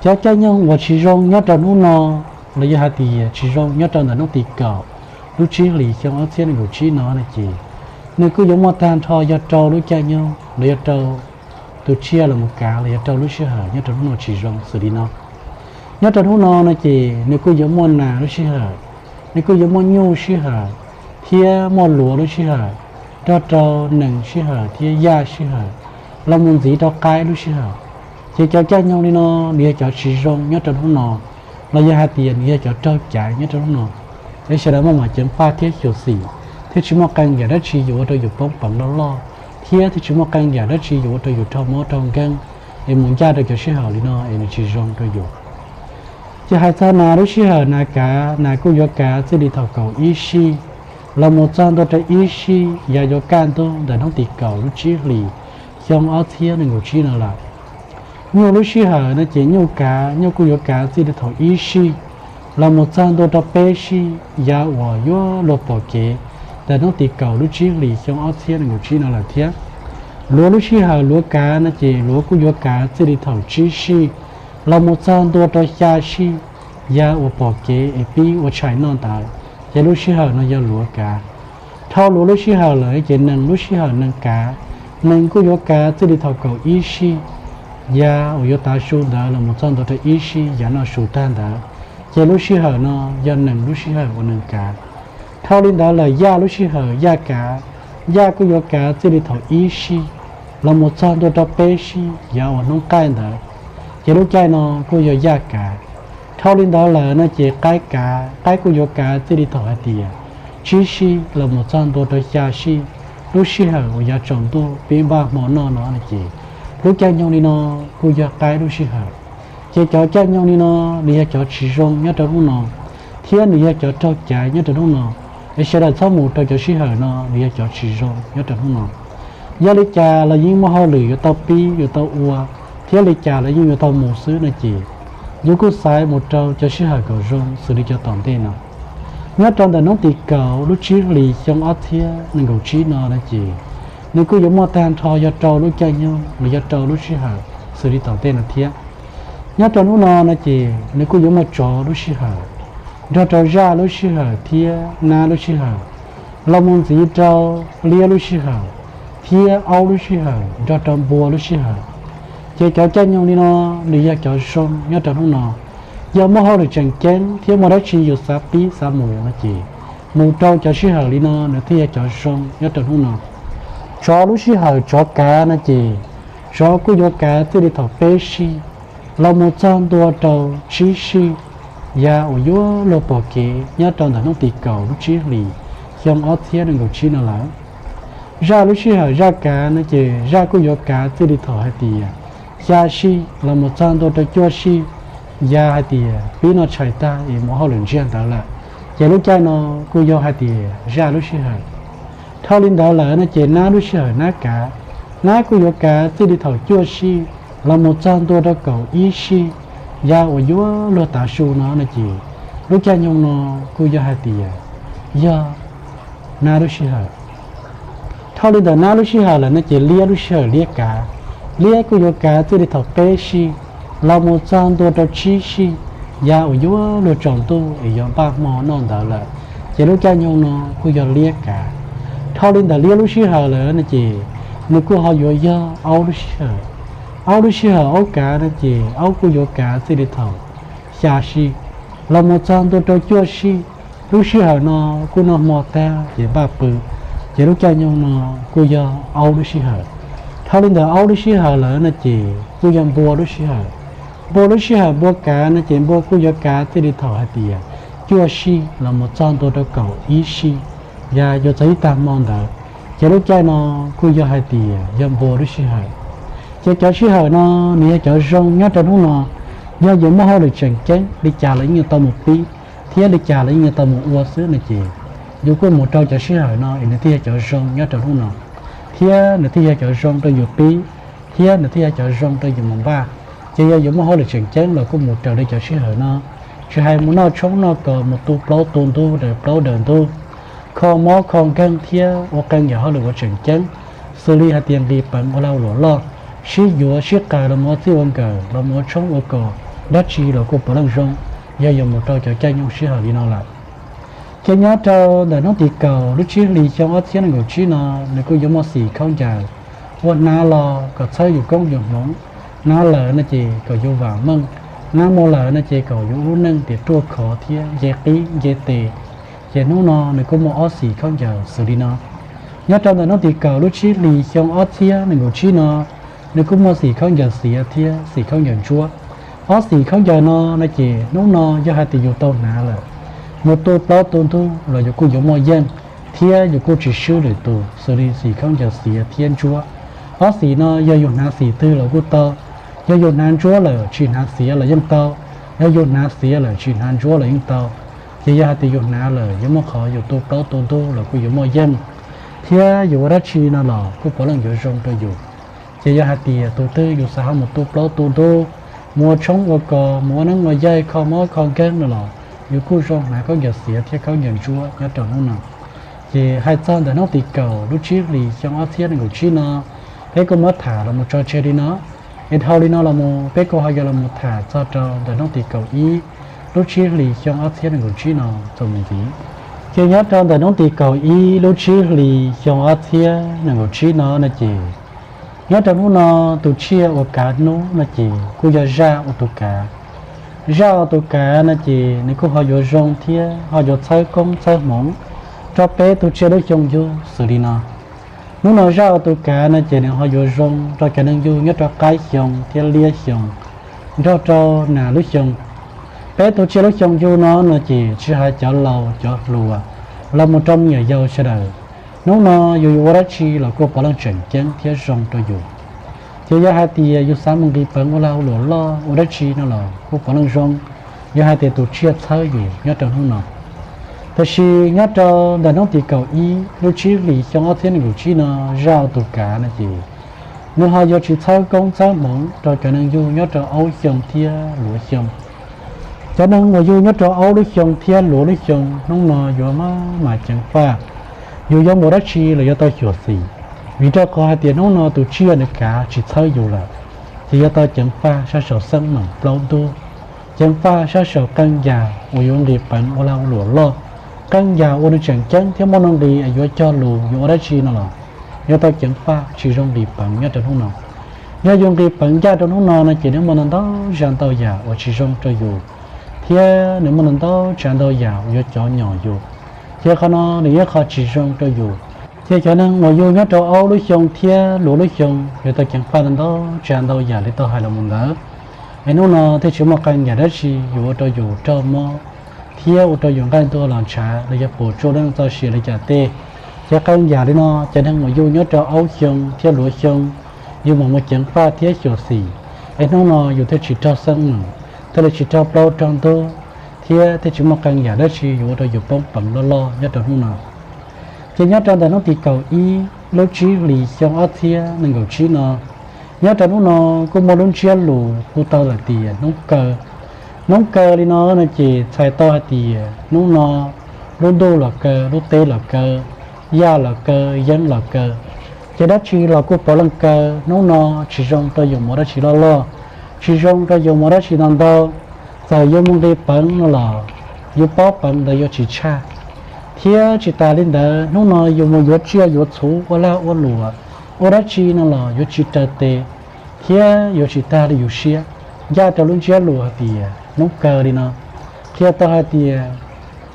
Cov caij nyoog uas tsis zoo nyob rau hnub no, los yog hais tias tsis zoo nyob rau ntawm hnub tim kaum lub tsib hlis xyoo ob txhiab nees nkaum tsib no no ces nws kuj yuav muaj tag nrho yog rau lub caij nyoog los yog rau tus tsiaj los mus kav los yog rau lub sij hawm nyob rau hnub no tsis zoo xws li no. Nyob rau hnub no no ces nws kuj yuav muaj nas lub sij hawm, nws kuj yuav muaj nyuj sij hawm, thiab muaj luav lub sij hawm, nrog rau nees sij hawm thiab yaj sij hawm, los mus ntxiv rau qaib lub sij hawm. Ces cov caij nyoog li no nws yog cov tsis zoo nyob rau hnub no, los yog hais tias nws yog cov raug caiv nyob rau hnub no. Es sawv daws maj mam ceev faj thiab xyuam xim, thiaj tsis muaj qee yam dab tsi yuav ua rau yus poob peev loj loj, thiab thiaj tsis muaj qee yam dab tsi yuav ua rau yus raug mob raug nkeeg, es mus ncaj rau cov sij hawm li no es nws tsis zoo rau yus. Ces hais txog nas lub sij hawm nas kav, nas kuj yuav kav txij li thaum kaum ib sij los mus txog ntua rau ib sij yav yuav kaj ntug ntawm hnub tim kaum lub tsib hlis xyoo ob txhiab nees nkaum tsib no lawm. Nyuj lub sij hawm no ces nyuj kav, nyuj kuj yuav kav txij li thaum ib sij los mus txog ntua rau peb sij yav uas yuav luag pom kev ntawm hnub tim kaum lub tsib hlis xyoo ob txhiab nees nkaum tsib no lawm thiab. Luav lub sij hawm luav kav no ces luav kuj yuav kav txij li thaum tsib sij los mus txog ntua rau xya sij yav uas pom kev es pib ua tshais noj ntawd, ces lub sij hawm no yog luav kav. Dhau luav lub sij hawm lawm ces nees lub sij hawm nees kav, nees kuj yuav kav txij li thaum kaum ib sij yav uas yuav tav su ntawd los mus txog ntua rau ib sij yav noj su tag ntawd, ces lub sij hawm no yog nees lub sij hawm uas nees kav. Dhau li ntawd lawm yaj lub sij hawm yaj kav, yaj kuj yuav kav txij li thaum ib sij los mus txog ntua rau peb sij yav uas hnub qaij ntawd, ces lub caij no kuj yog yaj kav. Dhau li ntawd lawm no ces qaib kav, qaib kuj yuav kav txij li thaum hais tias tsib sij los mus txog ntua rau xya sij, lub sij hawm uas yav tsaus ntuj pib npaj hmo noj no no ces lub caij nyoog li no kuj yog qaib lub sij hawm. Ces cov caij nyoog li no nws yog cov tsis zoo nyob rau hnub no, thiab nws yog cov raug caiv nyob rau hnub no, es sawv daws txhob mus rau cov sij hawm no nws yog cov tsis zoo nyob rau hnub no. Yog li cas los yeej muaj hauj lwm yuav tau pib yuav tau ua, thiab li cas los yeej yuav tau mus xwb no ces yus kuj xaiv mus rau cov sij hawm kom zoo xws li cov tom ntej no. Nyob rau ntawm hnub tim kaum lub tsib hlis xyoo ob txhiab nees nkaum tsib no no ces nws kuj yuav muaj tag nrho yog rau lub caij nyoog los yog rau lub sij hawm xws li tom ntej no thiab. Nyob rau hnub no no ces nws kuj yuav muaj tsov lub sij hawm, nrog rau zaj lub sij hawm thiab nab lub sij hawm, los mus ntxiv rau liab lub sij hawm, thiab aub lub sij hawm nrog rau npua lub sij hawm. Ces cov caij nyoog li no nws yog cov zoo nyob rau hnub no. Yog muaj hauj lwm tseem ceeb thiab muaj dab tsi yus xav pib xav mus no ces mus rau cov sij hawm li no nws thiaj yog cov zoo nyob rau hnub no. Tsov lub sij hawm tsov kav no ces tsov kuj yuav kav txij li thaum peb sij los mus txog ntua rau tsib sij, yav uas yuav luag pom kev nyob rau ntawm hnub tim kaum lub tsib hlis xyoo ob txhiab nees nkaum tsib no lawm. Zaj lub sij hawm zaj kav no ces zaj kuj yuav kav txij li thaum hais tias xya sij los mus txog ntua rau cuaj sij, yav hais tias pib noj tshais tag es mus hauj lwm ntsiag ntawd lawm, ces lub caij no kuj yog hais tias zaj lub sij hawm. Dhau li ntawd lawm no ces nab lub sij hawm nab kav, Nab kuj yuav kav txij li thaum cuaj sij los mus txog ntua rau kaum ib sij, yav uas yuav luag tav su no no ces lub caij nyoog no kuj yog hais tias yog nab lub sij hawm. Dhau li ntawm nab lub sij hawm lawm no ces liab lub sij hawm liab kav. Liab kuj yuav kav txij li thaum peb sij los mus txog ntua rau tsib sij, yav uas yuav luag tsaus ntuj es yuav npaj hmo noj ntawd lawm, ces lub caij nyoog no kuj yog liab kav. Dhau li ntawm liab lub sij hawm lawm no ces nws kuj ho yuav yog aub lub sij hawm. Aub lub sij hawm aub kav no ces aub kuj yuav kav txij li thaum xya sij los mus txog ntua rau cuaj sij. Lub sij hawm no kuj noj hmo tag ces npaj pw, ces lub caij nyoog no kuj yog aub lub sij hawm. Dhau li ntawm aub lub sij hawm lawm no ces kuj yog npua lub sij hawm. Npua lub sij hawm npua kav no ces npua kuj yuav kav txij li thaum hais tias cuaj sij los mus txog ntua rau kaum ib sij, yav yuav txog ib tag hmo ntawd, ces lub caij no kuj yog hais tias yog npua lub sij hawm. Ces cov sij hawm no nws yog cov zoo nyob rau hnub no, yog yuav muaj hauj lwm tseem ceeb li cas los yeej yuav tau mus pib, thiab li cas los yeej yuav tau mus ua xwb no ces yus kuj mus rau cov sij hawm no es nws thiaj yog cov zoo nyob rau hnub no, thiab nws thiaj yog cov zoo rau yus pib, thiab nws thiaj yog cov zoo rau yus mus npaj. Ces yog yuav muaj hauj lwm tseem ceeb los kuj mus raws li cov sij hawm no, tsis hais mus noj tshoob noj kos, mus tu plaub tu ntug, daws plaub daws ntug, kho mob kho nkeeg thiab ua qee yam hauj lwm uas tseem ceeb, xws li hais tias nqis peev ua lag luam loj, sib yuav sib qaws los mus ua txij ua nkawm, los mus ua tshoob ua kos, dab tsi los kuj puav leej zoo, yog yuav mus rau cov caij nyoog sij hawm li no lawm. Ces nyob rau ntawm hnub tim kaum lub tsib hlis xyoo ob txhiab nees nkaum tsib no, nws kuj yuav muaj xim khaub ncaws, ua hnav los kom txhawb yus koob yus hmoov, hnav lawm no ces kom yus vam meej, hnav mus lawm no ces kom yus ua lub neej tias ruaj khov thiab nce qib nce tes. Ces hnub no nws kuj muaj ob xim khaub ncaws xws li no. Nyob rau ntawm hnub tim kaum lub tsib hlis xyoo ob txhiab nees nkaum tsib no, nws kuj muaj xim khaub ncaws xiav thiab xim khaub ncaws ntsuab. Ob xim khaub ncaws no no ces hnub no yog hais tias yus tau hnav lawm, mus tu plaub tu ntug los yus kuj yuav muaj yeej, thiab yus kuj tsis swb lwm tus, xws li xim khaub ncaws xiav thiab ntsuab. Ob xim no yog yus hnav xim twg los kuj tau, yog yus hnav ntsuab lawm tsis hnav xiav los yeej tau, yog yus hnav xiav lawm tsis hnav ntsuab los yeej tau. Ces yog hais tias yus hnav lawm yuav muaj qhov yus tu plaub tu ntug los kuj yuav muaj yeej, thiab yus ua dab tsi no los kuj puav leej yuav zoo rau yus. Ces yog hais tias tus twg yus xav ho mus tu plaub tu ntug, mus ua tshoob ua kos, mus ua neeb ua yaig, kho mob kho nkeeg no los yus kuj zoo hnav khaub ncaws xiav thiab khaub ncaws ntsuab nyob rau hnub no. Ces hais txog ntawm hnub tim kaum lub tsib hlis xyoo ob txhiab nees nkaum tsib no, peb kuj muab tham los mus tso tseg li no. Es dhau li no los mus peb kuj ho yuav los mus tham txog rau ntawm hnub tim kaum ib lub tsib hlis xyoo ob txhiab nees nkaum tsib no txuas mus ntxiv. Ces nyob rau ntawm hnub tim kaum ib lub tsib hlis xyoo ob txhiab nees nkaum tsib no no ces nyob rau hnub no tus tsiaj uas kav hnub no ces kuj yog zaj ua tus kav. Zaj ua tus kav no ces nws kuj ho yuav zoo thiab ho yuav txhawb koob txhawb hmoov rau peb tus tsiaj lub xyoo yug xws li no. Hnub no zaj ua tus kav no ces nws ho yuav zoo rau cov neeg yug nyob rau qaib xyoo thiab liab xyoo, nrog rau nas lub xyoo. Peb tus tsiaj lub xyoo yug no no ces tsis hais cov laus cov hluas los mus rau me nyuam yaus sawv daws, hnub no yus yuav ua dab tsi los kuj puav leej tseem ceeb thiab zoo rau yus. Ces yog hais tias yus xav mus nqis peev ua lag ua luam loj ua dab tsi no los kuj puav leej zoo, yog hais tias tus tsiaj txhawb yus nyob rau hnub no. Tiam sis nyob rau ntawm hnub tim kaum ib lub tsib hlis xyoo ob txhiab nees nkaum tsib no, zaj ua tus kav no ces nws ho yuav tsis txhawb koob txhawb hmoov rau cov neeg yug nyob rau aub xyoo thiab luav xyoo. Cov neeg uas yug nyob rau aub lub xyoo thiab luav lub xyoo hnub no yuav maj mam ceev faj, yus yuav mus dab tsi los yuav tau xyuam xim, vim rau qhov hais tias hnub no tus tsiaj nws kav tsis txhawb yus lawm. Ces yuav tau ceev faj sab saum xeeb meem plaub ntug, ceev faj sab saum qee yam uas yuav nqis peev ua lag ua luam loj, qee yam uas nws tseem ceeb thiab muaj nuj nqis es yuav cog lus yuav ua dab tsi no los yuav tau ceev faj tsis zoo nqis peev nyob rau hnub no. Yog yus nqis peev ncaj rau hnub no no ces nws muaj ntau ntau zaj ntau yam uas tsis zoo rau yus, thiab nws muaj ntau ntau tsav ntau yam uas yuav cov nyom yus. Ces qhov no nws yog qhov tsis zoo rau yus. Ces cov neeg uas yug nyob rau aub lub xyoo thiab luav lub xyoo yuav tau ceev faj ntau ntau tsav ntau yam li tau hais los mus ntawd. Es hnub no thiaj tsis muaj qee yam dab tsi yuav ua rau yus raug mob thiab ua rau yus nqaij ntuag los ntshav los yog puas tsuaj lub neej txoj sia li cas tej. Ces qee yam li no cov neeg uas yug nyob rau aub xyoo thiab luav xyoo, yus mam mus ceev faj thiab xyuam xim, es hnub no yus thiaj tsis raug xeeb meem, thiaj li tsis raug plaub raug ntug, thiab thiaj tsis muaj qee yam dab tsi yuav ua rau yus poob peev loj loj nyob rau hnub no. Ces nyob rau ntawm hnub tim kaum ib lub tsib hlis xyoo ob txhiab nees nkaum tsib no, nyob rau hnub no kuj muaj lub ntsiab lus hu tau lawm tias hnub kaw. Hnub kaw li no no ces txhais tau hais tias hnub no lub ntuj los kaw, lub teb los kaw, yaj los kaw, yeeb los kaw, ces dab tsi los kuj puav leej kaw. Hnub no tsis zoo rau yus mus dab tsi loj loj, tsis zoo rau yus mus dab tsi ntau ntau. Txawm yuav mus nqis peev no los yus paub peev ntawd yuav tsis tshaj. Thiab tsis tas li ntawd, hnub no yus mus yuav tsiaj yuav txhuv ua lag ua luam, ua dab tsi no los yuav tsis raws tes thiab yuav tsis tag li yus siab, ncaj rau lub ntsiab lus hais tias hnub kaw li no. Qhia tau hais tias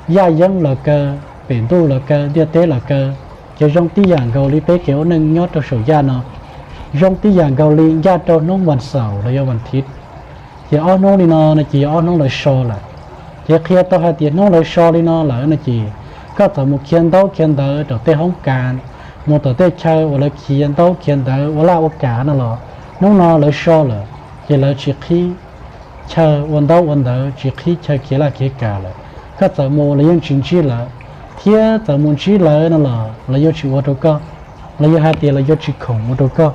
yaj yeeb los kaw, pem ntuj los kaw, ntiaj teb los kaw, ces zoo tib yam nkaus li peb kev ua neej nyob rau saum yaj no, zoo tib yam nkaus li ncaj rau hnub vas xaum los yog vas thiv. Ces ob hnub li no no ces yog ob hnub lawv so lawm. Ces qhia tau hais tias hnub lawv so li no lawm no ces koj txawm mus khiav ntaub khiav ntawv rau tej hoob kas, mus tom tej chaw uas lawv khiav ntaub khiav ntawv ua laj ua kam no los hnub no lawv so lawm, ces lawv tsis qhib chaw ua ntaub ua ntawv, tsis qhib chaw khiav laj khiav kam lawm. Koj txawm mus lawv yeej tsis ntsib lawv, thiab txawm mus ntsib lawv no los lawv yuav tsis ua rau koj, los yog hais tias lawv yuav tsis khoom ua rau koj.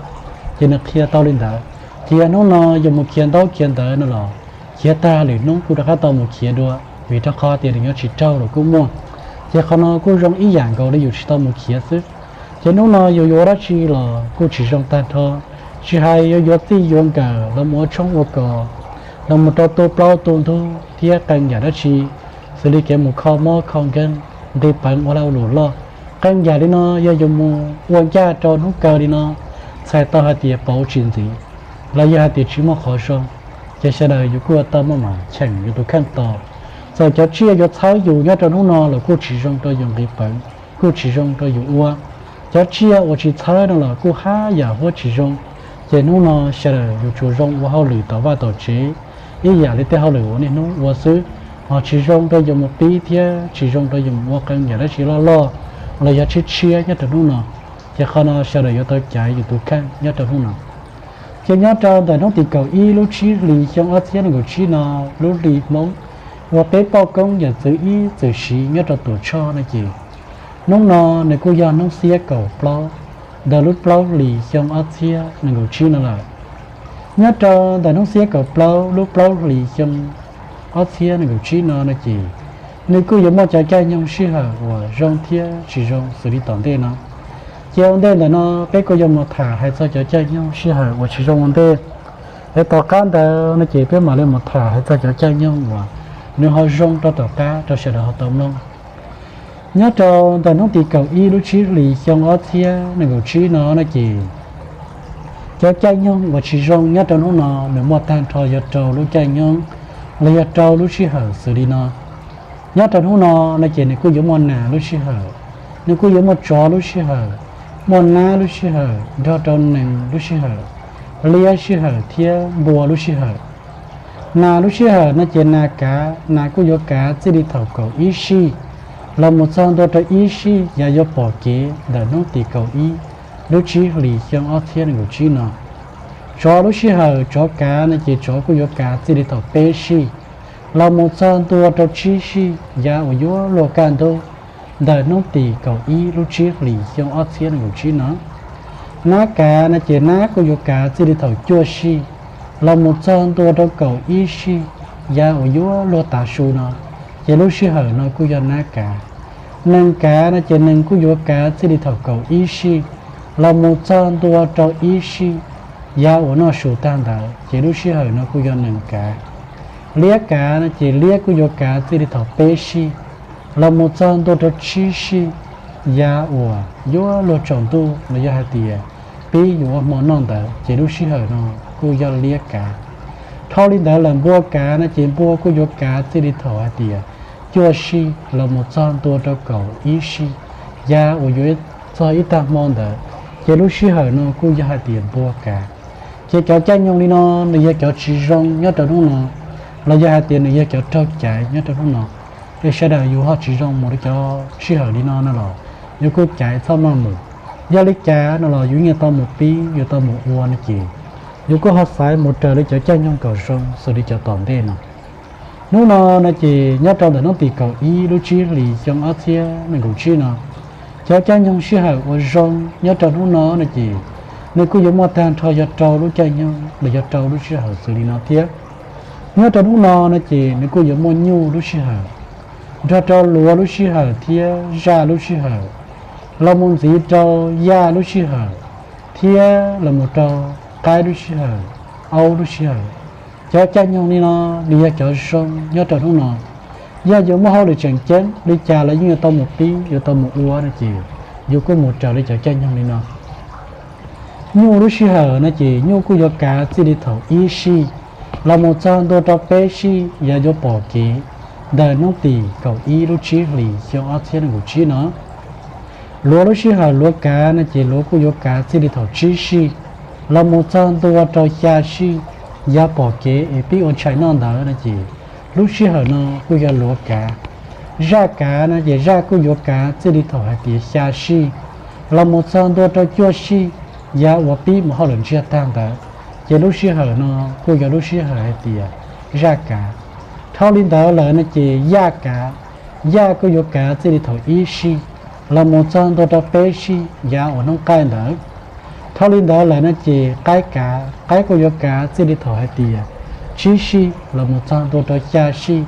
Ces nws qhia tau li ntawd. Ces yog hnub no yus mus khiav ntaub khiav ntawv no los khiav tag lwm hnub kuj rov qab tau mus khiav dua, vim rau qhov tias nws yuav tsis raug los kuj muaj. Ces qhov no kuj zoo ib yam nkaus li yus tsis tau mus khiav xwb. Ces hnub no yus yuav ua dab tsi los kuj tsis zoo tag nrho, tsis hais yuav yuav txij yuav nkawm los mus ua tshoob ua kos, los mus rau tu plaub tu ntug thiab qee yam dab tsi, xws li kev mus kho mob kho nkeeg, nqis peev ua lag ua luam loj. Qee yam li no yog yus mus ua ncaj rau hnub kaw li no, txhais tau hais tias pauv tsis ntxiv, los yog hais tias tsis muaj qhov zoo, ces sawv daws yus kuj yuav tau muaj mam cheem yus tus kheej tos. Txawm cov tsiaj yuav txhawb yus nyob rau hnub no los kuj tsis zoo rau yus nqis peev, kuj tsis zoo rau yus ua. Cov tsiaj uas tsis txhawb no los kuj haj yam huab tsis zoo. Ces hnub no sawv daws yus tsuas zoo ua hauj lwm tom vaj tom tsev ib yam li tej hauj lwm uas niaj hnub ua xwb, ho tsis zoo rau yus mus pib thiab tsis zoo rau yus mus ua qee yam dab tsi loj loj los yog tshiab tshiab nyob rau hnub no. Ces qhov no sawv daws yuav tau caiv yus tus kheej nyob rau hnub no. Ces nyob rau ntawm hnub tim kaum ib lub tsib hlis xyoo ob txhiab nees nkaum tsib no, lub hli Hmoob uas peb poj koob yawm txwv ib txwm siv nyob rau Tuam Tshoj no ces hnub no nws kuj yog hnub xiab kaum plaub ntawm lub plaub hlis xyoo ob txhiab nees nkaum tsib no lawm. Nyob rau ntawm hnub xiab kaum plaub lub plaub hlis xyoo ob txhiab nees nkaum tsib no no ces nws kuj yuav muaj cov caij nyoog sij hawm uas zoo thiab tsis zoo xws li tom ntej no. Ces ua ntej ntawm no peb kuj yuav mus tham hais txog cov caij nyoog sij hawm uas tsis zoo ua ntej. Es tom qab ntawd no ces peb mam li mus tham hais txog cov caij nyoog uas nws ho zoo rau tom qab rau sawv daws ho tau mloog. Nyob rau ntawm hnub tim kaum ib lub tsib hlis xyoo ob txhiab nees nkaum tsib no no ces cov caij nyoog uas tsis zoo nyob rau hnub no nws muaj tag nrho yog rau lub caij nyoog los yog rau lub sij hawm xws li no. Nyob rau hnub no no ces nws kuj yuav muaj nas lub sij hawm, nws kuj yuav muaj tsov lub sij hawm, muaj nab lub sij hawm nrog rau nees lub sij hawm, liab sij hawm thiab npua lub sij hawm. Nas lub sij hawm no ces nas kav, nas kuj yuav kav txij li thaum kaum ib sij los mus txog ntua rau ib sij yav yuav pom kev ntawm hnub tim kaum ib lub tsib hlis xyoo ob txhiab nees nkaum tsib no. Tsov lub sij hawm tsov kav no ces tsov kuj yuav kav txij li thaum peb sij los mus txog ntua rau tsib sij yav uas yuav luag kaj ntug ntawm hnub tim kaum ib lub tsib hlis xyoo ob txhiab nees nkaum tsib no. Nab kav no ces nab kuj yuav kav txij li thaum cuaj sij los mus txog ntua rau kaum ib sij yav uas yuav luag tav su no, ces lub sij hawm no kuj yog nab kav. Nees kav no ces nees kuj yuav kav txij li thaum kaum ib sij los mus txog ntua rau ib sij yav uas noj su tag ntawd, ces lub sij hawm no kuj yog nees kav. Liab kav no ces liab kuj yuav kav txij li thaum peb sij los mus txog ntua rau tsib sij yav uas yuav luag tsaus ntuj los yog hais tias pib yuav ua hmo noj ntawd, ces lub sij hawm no kuj yog liab kav. Dhau li ntawd lawm npua kav no ces npua kuj yuav kav txij li thaum hais tias cuaj sij los mus txog ntua rau kaum ib sij yav uas yuav txog ib tag hmo ntawd, ces lub sij hawm no kuj yog hais tias npua kav. Ces cov caij nyoog li no nws yog cov tsis zoo nyob rau hnub no, los yog hais tias nws yog cov raug caiv nyob rau hnub no. Es sawv daws yus ho tsis zoo mus rau cov sij hawm li no no los yus kuj caiv txhob maj mus. Yog li cas no los yus yeej tau mus pib, yus tau mus ua no ces yus kuj ho xaiv mus raws li cov caij nyoog kom zoo xws li cov tom ntej no. Hnub no no ces nyob rau ntawm hnub tim kaum ib lub tsib hlis xyoo ob txhiab nees nkaum tsib no, Cov caij nyoog sij hawm uas zoo nyob rau hnub no no ces nws kuj yuav muaj tag nrho yog rau lub caij nyoog los yog rau lub sij hawm xws li no thiab. Nyob rau hnub no no ces nws kuj yuav muaj nyuj lub sij hawm, nrog rau luav lub sij hawm thiab zaj lub sij hawm, los mus ntxiv rau yaj lub sij hawm, thiab los mus rau qaib lub sij hawm, aub lub sij hawm. Cov caij nyoog li no, nws yog cov zoo nyob rau hnub no. Yog yuav muaj hauj lwm tseem ceeb li cas los yeej yuav tau mus pib yuav tau mus ua no ces yus kuj mus raws li cov caij nyoog li no. Nyuj lub sij hawm no ces nyuj kuj yuav kav txij li thaum ib sij los mus txog ntua rau peb sij yav yuav pom kev ntawm hnub tim kaum ib lub tsib hlis xyoo ob txhiab nees nkaum tsib no. Luav lub sij hawm luav kav no ces luav kuj yuav kav txij li thaum tsib sij los mus txog ntua rau xya sij yav pom kev es pib ua tshais noj ntawd no ces lub sij hawm no kuj yog luav kav. Zaj kav no ces zaj kuj yuav kav txij li thaum hais tias xya sij los mus txog ntua rau cuaj sij yav uas pib mus hauj lwm ntsiag tag ntawd, ces lub sij hawm no kuj yog lub sij hawm hais tias zaj kav. Dhau li ntawd lawm no ces yaj kav. Yaj kuj yuav kav txij li thaum ib sij los mus txog ntua rau peb sij yav uas hnub qaij ntawd. Dhau li ntawd lawm no ces qaib kav. Qaib kuj yuav kav txij li thaum hais tias tsib sij los mus txog ntua rau xya sij,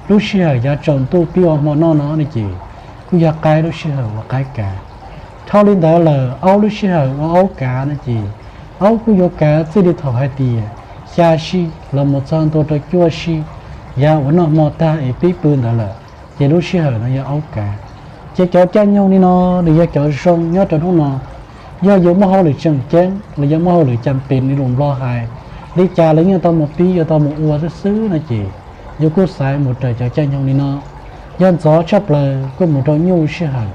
lub sij hawm yav tsaus ntuj pib ua hmo noj no no ces kuj yog qaib lub sij hawm uas qaib kav. Dhau li ntawd lawm aub lub sij hawm ua aub kav no ces aub kuj yuav kav txij li thaum hais tias xya sij los mus txog ntua rau cuaj sij yav uas noj hmo tag es pib pw ntawd lawm, ces lub sij hawm no yog aub kav. Ces cov caij nyoog li no nws yog cov zoo nyob rau hnub no. Yog yuav muaj hauj lwm tseem ceeb los yog muaj hauj lwm cas pem li lus Nplog hais, li cas los yeej tau mus pib yuav tau mus ua xwb xwb no ces yus kuj xaiv mus raws cov caij nyoog li no. Yog ntxov tshaj plaws kuj mus rau nyuj sij hawm,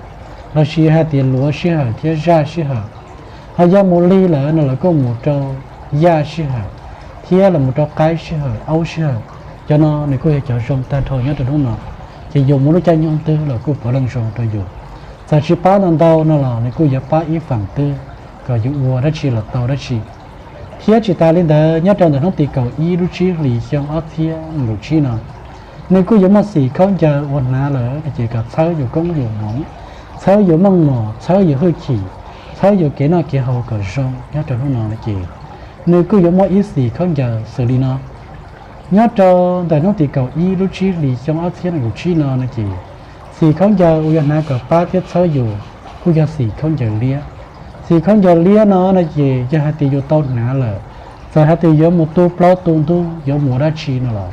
los sis hais tias luav sij hawm thiab zaj sij hawm. Ho yog mus lig lawm no los kuj mus rau yaj sij hawm, thiab los mus rau qaib sij hawm, aub sij hawm. Cov no nws kuj yog cov zoo tag nrho nyob rau hnub no, ces yus mus lub caij nyoog twg los kuj puav leej zoo rau yus. Txawm tsis pab ntau ntau no los nws kuj yuav pab ib feem twg kom yus ua dab tsi los tau dab tsi. Thiab tsis tas li ntawd, nyob rau ntawm hnub tim kaum ib lub tsib hlis xyoo ob txhiab nees nkaum tsib no, nws kuj yuav muaj xim khaub ncaws uas hnav lawm no ces kom txhawb yus koob yus hmoov, txhawb yus meej mom, txhawb yus hwj chim, txhawb yus kev noj kev haus kom zoo nyob rau hnub no no ces nws kuj yuav muaj ib xim khaub ncaws xws li no. Nyob rau ntawm hnub tim kaum ib lub tsib hlis xyoo ob txhiab nees nkaum tsib no no ces xim khaub ncaws uas yuav hnav kom pab thiab txhawb yus kuj yog xim khaub ncaws liab. Xim khaub ncaws liab no no ces yog hais tias yus tau hnav lawm, txawm hais tias yuav mus tu plaub tu ntug, yuav mus ua dab tsi no los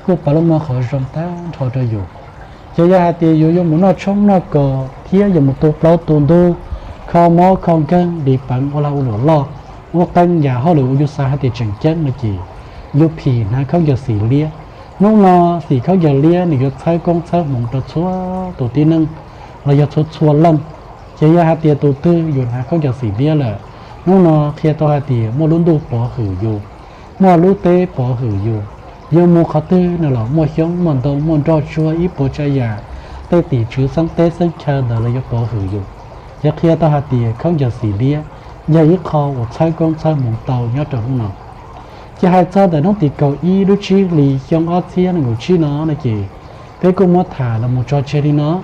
kuj puav leej muaj qhov zoo tag nrho rau yus. Ces yog hais tias yus yuav mus noj tshoob noj kos thiab yuav mus tu plaub tu ntug, kho mob kho nkeeg, li peev ua lag ua luam loj, ua qee yam hauj lwm uas yus xav hais tias tseem ceeb no ces yus phim hnav khaub ncaws xim liab. Hnub no xim khaub ncaws liab nws yuav txhawb koob txhawb hmoov rau txhua tus tib neeg los yog txhua txhua leej. Ces yog hais tias tus twg yus hnav khaub ncaws xim liab lawm, hnub no qhia tau hais tias muaj lub ntuj pov hwm yus, muaj lub teb pov hwm yus. Yus mus qhov twg no los muaj xyoob muaj ntoo muaj nroj tsuag ib puas tsav yam, tej tim tswv xeeb teb xeeb chaw ntawd los yuav pov hwm yus. Ces qhia tau hais tias khaub ncaws xim liab yog ib qho uas txhawb koob txhawb hmoov tau nyob rau hnub no. Ces hais txog ntawm hnub tim kaum ib lub tsib hlis xyoo ob txhiab nees nkaum tsib no no ces peb kuj muab tham los mus tso tseg li no.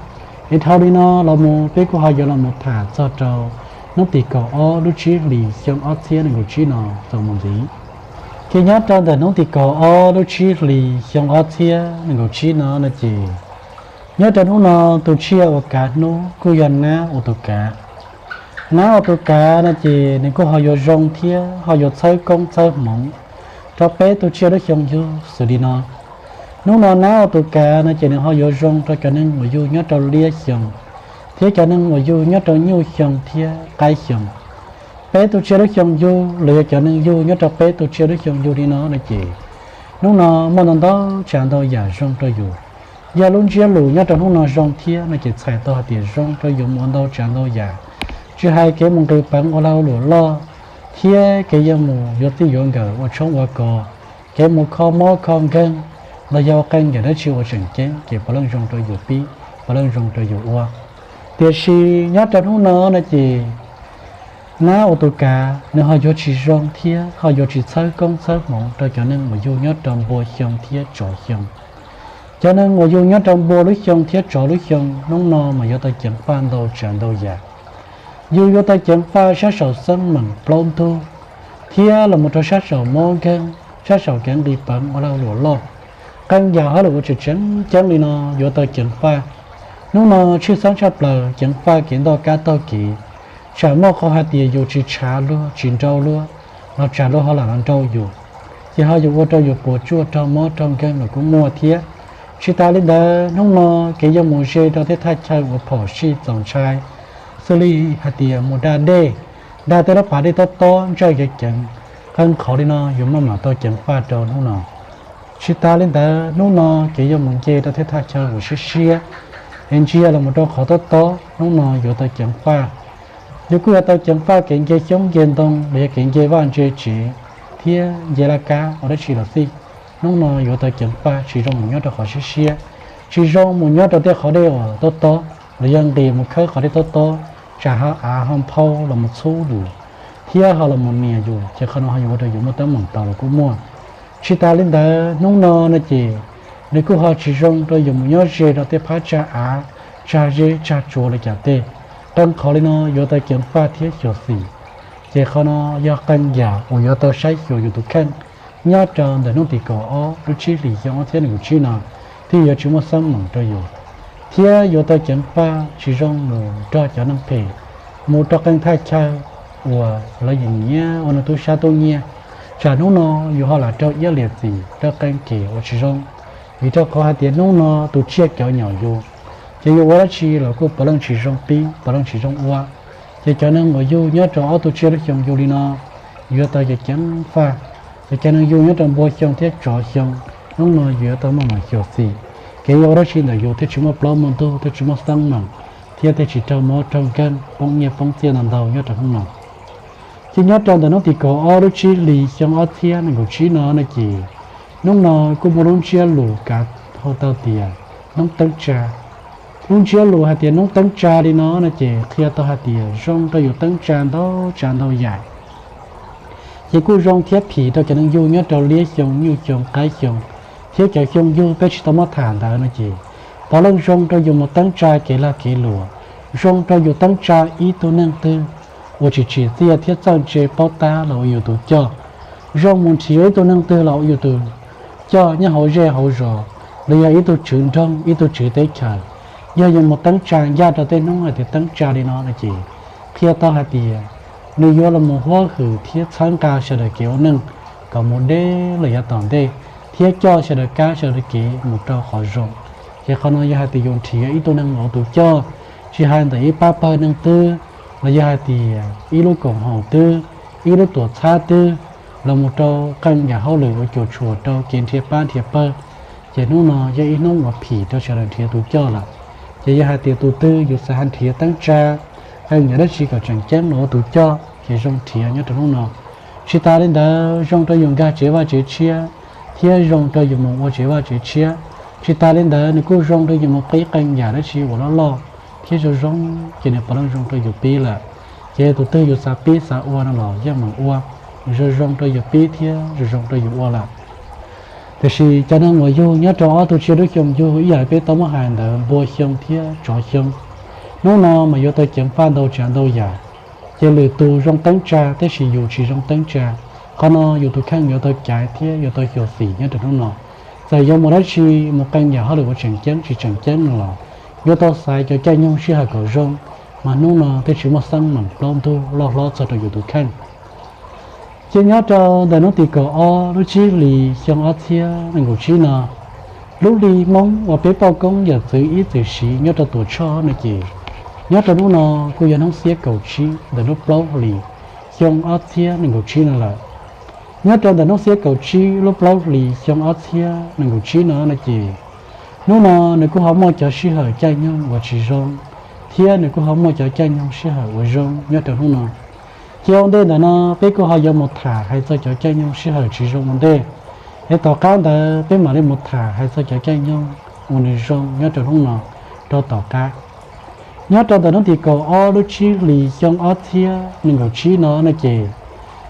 Es dhau li no los mus peb kuj ho yuav los mus tham txog rau hnub tim kaum ob lub tsib hlis xyoo ob txhiab nees nkaum tsib no txuas mus ntxiv. Ces nyob rau ntawm hnub tim kaum ob lub tsib hlis xyoo ob txhiab nees nkaum tsib no no ces nyob rau hnub no tus tsiaj uas kav hnub kuj yog nab ua tus kav. Nab ua tus kav no ces nws kuj ho yuav zoo thiab ho yuav txhawb koob txhawb hmoov rau peb tus tsiaj lub xyoo yug xws li no. Hnub no nab ua tus kav no ces nws ho yuav zoo rau cov neeg uas yug nyob rau liab xyoo, thiab cov neeg uas yug nyob rau nyuj xyoo thiab qaib xyoo. Peb tus tsiaj lub xyoo yug los yog cov neeg yug nyob rau peb tus tsiaj lub xyoo yug li no no ces hnub no muaj ntau ntau tsav ntau yam zoo rau yus. Yog lub ntsiab lus nyob rau hnub no zoo thiab no ces txhais tau hais tias zoo rau yus mus ua ntau tsav ntau yam, tsis hais kev mus nqis peev ua lag ua luam loj, thiab kev yuav mus yuav txij yuav nkawm ua tshoob ua kos, kev mus kho mob kho nkeeg, los yog ua qee yam dab tsi uas tseem ceeb ces puav leej zoo rau yus pib, puav leej zoo rau yus ua. Tiam sis nyob rau hnub no no ces nab ua tus kav nws ho yuav tsis zoo thiab ho yuav tsis txhawb koob txhawb hmoov rau cov neeg uas yug nyob rau npua xyoo thiab tsov xyoo. Cov neeg uas yug nyob rau npua lub xyoo thiab tsov lub xyoo hnub no mas yuav tau ceev faj ntau tsav ntau yam. Yus yuav tau ceev faj sab saum xeeb meem plaub ntug, thiab los mus rau sab saum mob nkeeg, sab saum kev nqis peev ua lag luam loj. Qee yam hauj lwm uas tseem tseem ceeb li no yuav tau ceev faj. Hnub no tshwj xeeb tshaj plaws ceev faj kev ntoj kab taug kev, tsam muaj qhov hais tias yus tsis tshav luag tsis nrau luag, los tsam luag ho lam los nrau yus, ces ho yuav ua rau yus puas tsuaj raug mob raug nkeeg los kuj muaj thiab. Tsis tas li ntawd, hnub no kev yuav mus ze rau tej thaj chaw uas phom sij txaus ntshai, xws li hais tias mus da dej, da tej lub pas dej tob tob ntsawj ceev ceev, qee qhov li no yus maj mam tau ceev faj rau hnub no. Tsis tas li ntawd, hnub no kev yuav mus nce rau tej thaj chaw uas siab siab, es ntsia los mus rau qhov tob tob, hnub no yuav tau ceev faj. Yus kuj yuav tau ceev faj kev nce xyoob nce ntoo los yog kev nce vaj nce tsev thiab nce laj kab ua dab tsi los xij, hnub no yuav tau ceev faj tsis zoo mus nyob rau qhov siab siab, tsis zoo mus nyob rau tej qhov dej uas tob tob, los yog nqis mus khawb qhov dej tob tob, tsam ho av ho nphau los mus txhub yus thiab ho los mus nias yus, ces qhov no ho yuav ua rau yus muaj teeb meem tau los kuj muaj. Tsis tas li ntawd, hnub no no ces nws kuj ho tsis zoo rau yus mus nyob ze rau tej phab tsag av, tsag zeb tsag tsua li cas tej. Qee qhov li no yuav tau ceev faj thiab xyuam xim, ces qhov no yog qee yam uas yuav tau saib xyuas yus tus kheej nyob rau ntawm hnub tim kaum ob lub tsib hlis xyoo ob txhiab nees nkaum tsib no, thiaj yuav tsis muaj xeeb meem rau yus, thiab yuav tau ceev faj tsis zoo mus nrog cov neeg phem, mus rau qee thaj chaw uas lawv yeem nyiam ua neeg tub sab tub nyiag, tsam hnub no yus ho lam raug iab liam txim raug qee kev uas tsis zoo. Vim rau qhov hais tias hnub no tus tsiaj cov nyom yus, ces yus ua dab tsi los kuj puav leej tsis zoo pib puav leej tsis zoo ua. Ces cov neeg uas yug nyob rau ob tug tsiaj lub xyoo yug li no yuav tau ceev ceev faj, ces cov neeg yug nyob rau npua xyoo thiab tsov xyoo, hnub no yus yuav tau maj mam xyuam xim, kev yuav ua dab tsi ntawm yus thiaj tsis muaj plaub muaj ntug, thiaj tsis muaj xeeb meem, thiab thiaj tsis raug mob raug nkeeg poob nyiaj poob txiaj ntau ntau nyob rau hnub no. Ces nyob rau ntawm hnub tim kaum ob lub tsib hlis xyoo ob txhiab nees nkaum tsib no no ces, hnub no kuj muaj lub ntsiab lus kav hau tau tias noob teeb tsa. Lub ntsiab lus hais tias noob teeb tsa li no no ces qhia tau hais tias zoo rau yus teeb tsa ntau tsav ntau yam, ces kuj zoo thiab phim rau cov neeg yug nyob rau liab xyoo nyuj xyoo qaib xyoo, thiab cov xyoo yug peb tsis tau muab tham ntawd no ces, puav leej zoo rau yus mus teeb tsa kev lag kev luam, zoo rau yus teeb tsa ib tug neeg twg uas tsis tsim txiaj thiab txawj ntse paub tab los ua yus tus coj, zoo mus nrhiav ib tug neeg twg los ua yus tus coj nyob hauv zej hauv zos, los yog ib tug tswv nroog ib tug tswv teb chaws. Yog yus mus teeb tsa ncaj rau tej hnub hais tias teeb tsa li no no ces, qhia tau hais tias nws yuav los mus huab hwm thiab txhawb nqa sawv daws kev ua neej kom mus deb los yav tom ntej, thiab coj sawv daws kab sawv daws kev mus rau qhov zoo. Ces qhov no yog hais tias yus nrhiav ib tug neeg los ua tus coj, tsis hais ntawm ib pab pawg neeg twg, los yog hais tias ib lub koom haum twg, ib lub tuam txhab twg, los mus rau qee yam hauj lwm uas cuam tshuam rau kev nrhiav pab nrhiav pawg, ces hnub no yog ib hnub uas phim rau sawv daws nrhiav tus coj lawm. Ces yog hais tias tus twg yus xav nrhiav teeb tsa, qee yam dab tsi kom tseem ceeb los ua tus coj ces zoo nrhiav nyob rau hnub no. Tsis tas li ntawd, zoo rau yus nkag tsev vaj tsev tshiab, thiab zoo rau yus mus ua tsev vaj tsev tshiab. Tsis tas li ntawd, nws kuj zoo rau yus mus qib qee yam dab tsi uas loj loj thiab zoo zoo, ces nws puav leej zoo rau yus pib lawm. Ces tus twg yus xav pib xav ua no los yeej meem ua, zoo zoo rau yus pib thiab zoo zoo rau yus ua lawm. Tiam sis cov neeg uas yug nyob rau ob tug tsiaj lub xyoo yug ib yam li peb tau muab hais ntawd npua xyoo thiab tsov xyoo, hnub no mas yuav tau ceev faj ntau tsav ntau yam. Ces lwm tus zoo teeb tsa tab sis yus tsis zoo teeb tsa, qhov no yus tus kheej yuav tau caiv thiab yuav tau xyuam xim nyob rau hnub no. Txawm yuav mus dab tsi, mus qee yam hauj lwm uas tseem ceeb tsis tseem ceeb no los, yuav tau xaiv cov caij nyoog sij hawm kom zoo, mas hnub no thiaj tsis muaj xeeb meem plaub ntug loj hlob txog rau yus tus kheej. Ces nyob rau ntawm hnub tim kaum ob lub tsib hlis xyoo ob txhiab nees nkaum tsib no, lub hli Hmoob uas peb poj koob yawm txwv ib txwm siv nyob rau Tuam Tshoj no ces, nyob rau hnub no kuj yog hnub xiab kaum tsib ntawm lub plaub hlis xyoo ob txhiab nees nkaum tsib no lawm. Nyob rau ntawm hnub xiab kaum tsib lub plaub hlis xyoo ob txhiab nees nkaum tsib no no ces, hnub no nws kuj ho muaj cov sij hawm caij nyoog uas tsis zoo, thiab nws kuj ho muaj cov caij nyoog sij hawm uas zoo nyob rau hnub no. Ces ua ntej ntawm no peb kuj ho yuav mus tham hais txog cov caij nyoog sij hawm tsis zoo ua ntej, es tom qab ntawd peb mam li mus tham hais txog cov caij nyoog uas nws zoo nyob rau hnub no rau tom qab. Nyob rau ntawm hnub tim kaum ob lub tsib hlis xyoo ob txhiab nees nkaum tsib no no ces,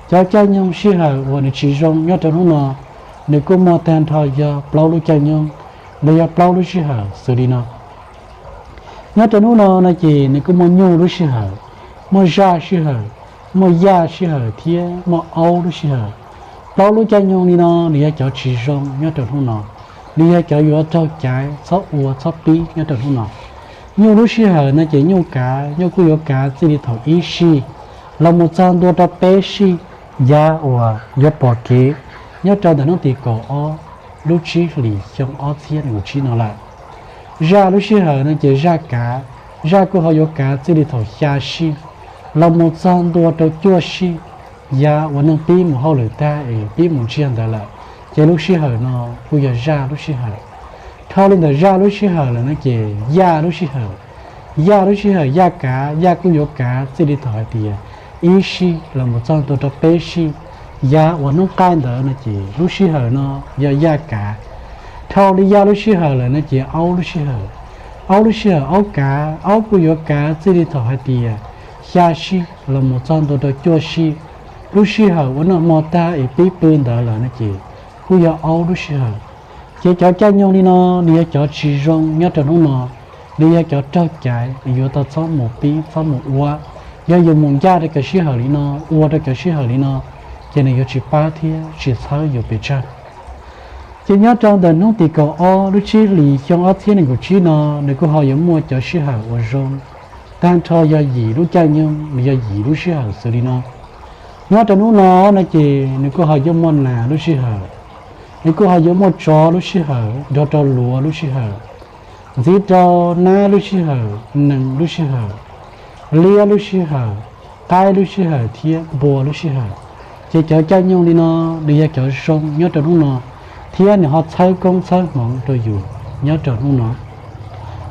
cov caij nyoog sij hawm uas nws tsis zoo nyob rau hnub no, nws kuj muaj tag nrho yog plaub lub caij nyoog, los yog plaub lub sij hawm xws li no. Nyob rau hnub no no ces nws kuj muaj nyuj lub sij hawm, muaj zaj sij hawm, muaj yaj sij hawm thiab muaj aub lub sij hawm. Plaub lub caij nyoog li no nws yog cov tsis zoo nyob rau hnub no, nws yog cov yuav raug caiv txhob ua txhob pib nyob rau hnub no. Nyuj lub sij hawm no ces nyuj kav, nyuj kuj yuav kav txij li thaum ib sij los mus txog ntua rau peb sij yav uas yuav pom kev nyob rau ntawm hnub tim kaum ob lub tsib hlis xyoo ob txhiab nees nkaum tsib no lawm. Zaj lub sij hawm no ces zaj kav, zaj kuj ho yuav kav txij li thaum xya sij los mus txog ntua rau cuaj sij yav uas neeg pib mus hauj lwm tag es pib mus ntsiag ntawd lawm, ces lub sij hawm no kuj yog zaj lub sij hawm. Dhau li ntawm zaj lub sij hawm lawm no ces yaj lub sij hawm. Yaj lub sij hawm yaj kav, yaj kuj yuav kav txij li thaum hais tias ib sij los mus txog ntua rau peb sij yav uas hnub qaij ntawd no ces lub sij hawm no yog yaj kav. Dhau li yaj lub sij hawm lawm no ces aub lub sij hawm. Aub lub sij hawm aub kav, aub kuj yuav kav txij li thaum hais tias xya sij los mus txog ntua rau cuaj sij. Lub sij hawm uas noj hmo tag es pib pw ntawd lawm no ces kuj yog aub lub sij hawm. Ces cov caij nyoog li no nws yog cov tsis zoo nyob rau hnub no, nws yog cov raug caiv yuav tau txhob mus pib txhob mus ua. Yog yus mus ncaj rau cov sij hawm li no, ua rau cov sij hawm li no, ces nws yuav tsis pab thiab tsis txhawb yus pes tsawg. Ces nyob rau ntawm hnub tim kaum ob lub tsib hlis xyoo ob txhiab nees nkaum tsib no, nws kuj ho yuav muaj cov sij hawm uas zoo. Tag nrho yog yim lub caij nyoog, nws yog yim lub sij hawm xws li no. Nyob rau hnub no no ces nws kuj ho yuav muaj nas lub sij hawm, nws kuj ho yuav muaj tsov lub sij hawm nrog rau luav lub sij hawm, ntxiv rau nab lub sij hawm, nees lub sij hawm, liab lub sij hawm, qaib lub sij hawm thiab npua lub sij hawm. Ces cov caij nyoog li no nws yog cov zoo nyob rau hnub no, thiab nws ho txhawb koob txhawb hmoov rau yus nyob rau hnub no.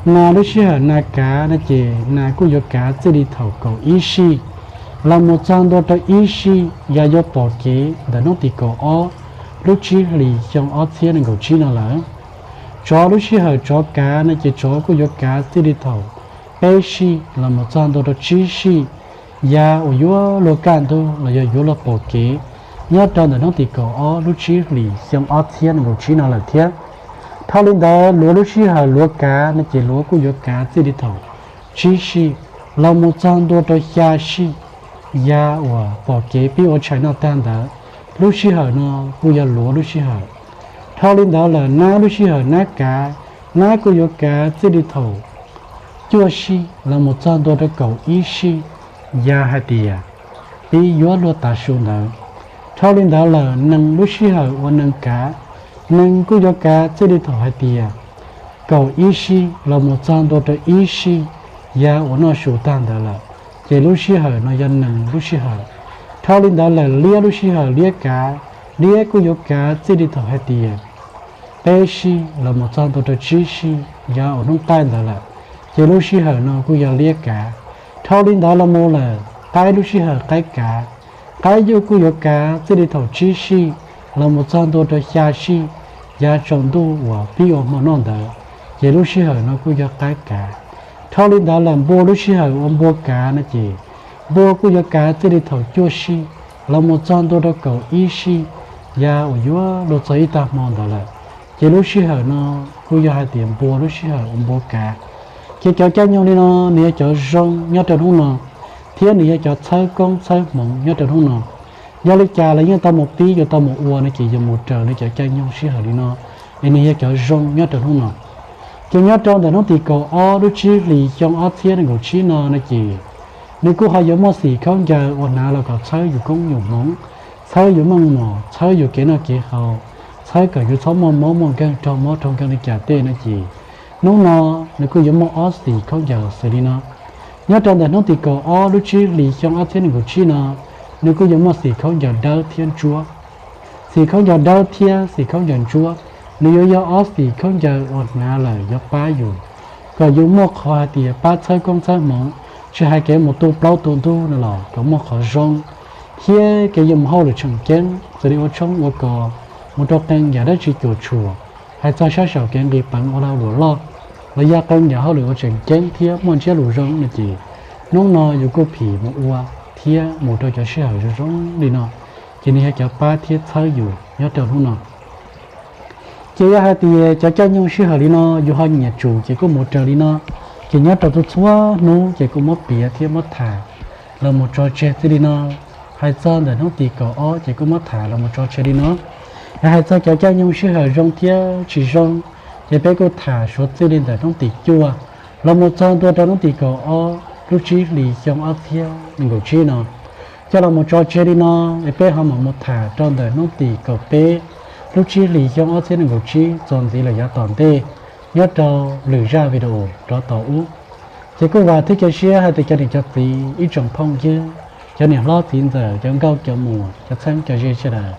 Nas lub sij hawm nas kav no ces nas kuj yuav kav txij li thaum kaum ib sij los mus txog ntua rau ib sij yav yuav pom kev ntawm hnub tim kaum ob lub tsib hlis xyoo ob txhiab nees nkaum tsib no lawm. Tsov lub sij hawm tsov kav no ces tsov kuj yuav kav txij li thaum peb sij los mus txog ntua rau tsib sij yav uas yuav luag kaj ntug los yog yuav luag pom kev nyob rau ntawm hnub tim kaum ob lub tsib hlis xyoo ob txhiab nees nkaum tsib no lawm thiab. Dhau li ntawd luav lub sij hawm luav kav no ces luav kuj yuav kav txij li thaum tsib sij los mus txog ntua rau xya sij yav uas pom kev pib ua tshais noj tag ntawd. Lub sij hawm no kuj yog luav lub sij hawm. Dhau li ntawd lawm nab lub sij hawm nab kav, nab kuj yuav kav txij li thaum cuaj sij los mus txog ntua rau kaum ib sij yav hais tias pib yuav luag tav su ntawd. Dhau li ntawd lawm nees lub sij hawm ua nees kav, nees kuj yuav kav txij li thaum hais tias kaum ib sij los mus txog ntua rau ib sij yav uas noj su tag ntawd lawm, ces lub sij hawm no yog nees lub sij hawm. Dhau li ntawd lawm liab lub sij hawm liab kav, liab kuj yuav kav txij li thaum hais tias peb sij los mus txog ntua rau tsib sij yav uas hnub qaij ntawd lawm, ces lub sij hawm no kuj yog liab kav. Dhau li ntawd los mus lawm qaib lub sij hawm qaib kav, qaib yuj kuj yuav kav txij li thaum tsib sij los mus txog ntua rau xya sij yav tsaus ntuj uas pib ua hmo noj ntawd, ces lub sij hawm no kuj yog qaib kav. Dhau li ntawd lawm npua lub sij hawm ua npua kav no ces npua kuj yuav kav txij li thaum cuaj sij los mus txog ntua rau kaum ib sij yav uas yuav luag txog ib tag hmo ntawd lawm, ces lub sij hawm no kuj yog hais tias npua lub sij hawm ua npua kav. Ces cov caij nyoog li no nws yog cov zoo nyob rau hnub no, thiab nws yog cov txhawb koob txhawb hmoov nyob rau hnub no. Yog li cas los yeej tau mus pib yuav tau mus ua no ces yuav mus raws li cov caij nyoog sij hawm li no, es nws yog cov zoo nyob rau hnub no. Ces nyob rau ntawm hnub tim kaum ob lub tsib hlis xyoo ob txhiab nees nkaum tsib no no ces nws kuj ho yuav muaj xim khaub ncaws uas hnav los kom txhawb yus koob yus hmoov, txhawb yus meej mom, txhawb yus kev noj kev haus, txhawb kom yus txhob muaj mob muaj nkeeg raug mob raug nkeeg li cas tej no ces hnub no nws kuj yuav muaj ob xim khaub ncaws xws li no. Nyob rau ntawm hnub tim kaum ob lub tsib hlis xyoo ob txhiab nees nkaum tsib no, nws kuj yuav muaj xim khaub ncaws dawb thiab ntsuab. Xim khaub ncaws dawb thiab xim khaub ncaws ntsuab, nws yuav yog ob xim khaub ncaws uas hnav lawm yuav pab yus kom yus muaj qhov hais tias pab txhawb koob txhawb hmoov, tsis hais kev mus tu plaub tu ntug no los kom muaj qhov zoo, thiab kev yuav mus hauj lwm tseem ceeb, xws li ua tshoob ua kos, mus rau qee yam dab tsi cuam tshuam, hais txog sab saum kev nqis peev ua lag luam loj, los yog qee yam hauj lwm uas tseem ceeb thiab muaj ntsiab lus zoo no ces hnub no yus kuj phim mus ua thiab mus rau cov sij hawm zoo zoo li no, ces nws yog cov pab thiab txhawb yus nyob rau hnub no. Ces yog hais tias cov caij nyoog sij hawm li no yus ho nyiam tsum ces kuj mus raws li no. Ces nyob rau txhua txhua hnub ces kuj muab piav thiab muab tham los mus tso tseg txij li no. Hais txog ntawm hnub tim kaum ob ces kuj muab tham los mus tso tseg li no. Yog hais txog cov caij nyoog sij hawm zoo thiab tsis zoo, ces peb kuj tham suav txij li ntawm hnub tim cuaj los mus txog ntua rau hnub tim kaum ob lub tsib hlis xyoo ob txhiab nees nkaum tsib no. Coj los mus tso tseg li no, es peb ho mam mus tham rau ntawm hnub tim kaum peb lub tsib hlis xyoo ob txhiab nees nkaum tsib txuas ntxiv lawm yav tom ntej, nyob rau lwm zaj video rov tom ub. Ces kuj vam thiab cia siab hais tias cov niam cov txiv, ib tsoom phooj ywg, cov niam hlob txiv ntxawm, cov nkauj cov muam, cov txheeb cov ze sawv daws,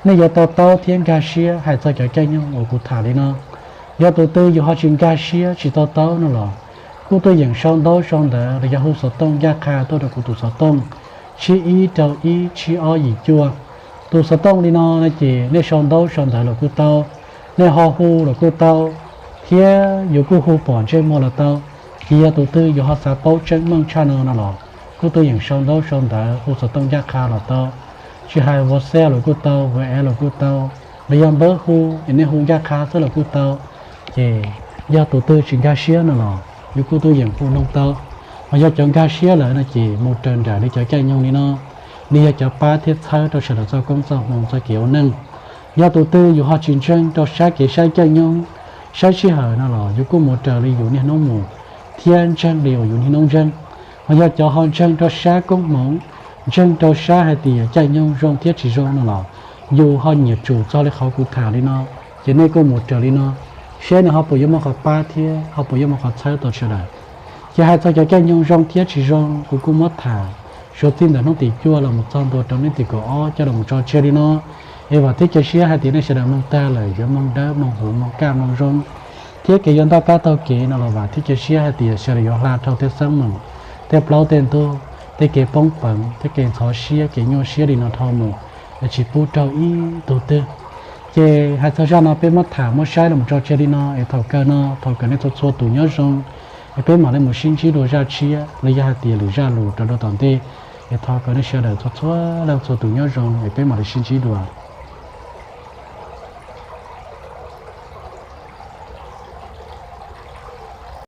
nej yuav to taub thiab nkag siab hais txog cov caij nyoog uas kuv tham li no. Yog tus twg yus ho tsis nkag siab tsis to taub no los, kuj tuaj yeem sau ntaub sau ntawv los yog hu xov tooj ncaj qha tuaj rau kuv tus xov tooj tsib ib rau ib tsib ob yim cuaj. Tus xov tooj li no no ces nej sau ntaub sau ntawv los kuj tau, nej ho hu los kuj tau, thiab yus kuj hu pom ntsej muag los tau. Ces yog tus twg yus ho xav paub tseeb meej tshaj no no los, kuj tuaj yeem sau ntaub sau ntawv hu xov tooj ncaj qha los tau. Tsis hais WhatsApp los kuj tau, WeChat los kuj tau, los yog npawb hu es nej hu ncaj qha xwb los kuj tau. Ces yog tus twg tsis nkag siab no los yus kuj tuaj yeem hu noog tau. Mas yog cov nkag siab lawm no ces mus raws nraim li cov caij nyoog li no, nws yog cov pab thiab txhawb rau sawv daws txoj koob txoj hmoo txoj kev ua neej. Yog tus twg yus ho tsis ntseeg rau sab kev saib caij nyoog, saib sij hawm no los yus kuj mus raws li yus niaj hnub mus thiab ntseeg li uas yus niaj hnub ntseeg. Mas yog cov ho ntseeg rau sab koob hmoov, ntseeg rau sab hais tias caij nyoog zoo thiab tsis zoo no los yus ho nyiam tsum txog li qhov kuv tham li no, ces nej kuj mus raws li no, seb nws ho puas yuav muaj qhov pab thiab ho puas yuav muaj qhov txhawb tau sawv daws. Ces hais txog cov caij nyoog zoo thiab tsis zoo, kuv kuj muab tham suav txij ntawm hnub tim cuaj los mus txog ntua rau hnub tim kaum ob coj los mus tso tseg li no. Es vam thiab cia siab hais tias nej sawv daws mloog tag lawm yuav mloog dawb mloog huv mloog kaj mloog zoo, thiab kev yuav ntaj qab taug kev no los vam thiab cia siab hais tias sawv daws yuav hla dhau tej xeeb meem, tej plaub tej ntug, tej kev poob peev thiab kev ntxhov siab kev nyuaj siab li no dhau mus, es tsis pub raug ib tug twg. Ces hais txog zaj no peb muab tham muab saib los mus tso tseg li no, es thaum kawg no thaum kawg nej txhua txhua tus nyob zoo, es peb mam li mus sib ntsib dua zaj tshiab los yog hais tias lwm zaj lus rau rau tom ntej. Es thov kom nej sawv daws txhua txhua leej txhua tus nyob zoo, es peb mam li sib ntsib dua.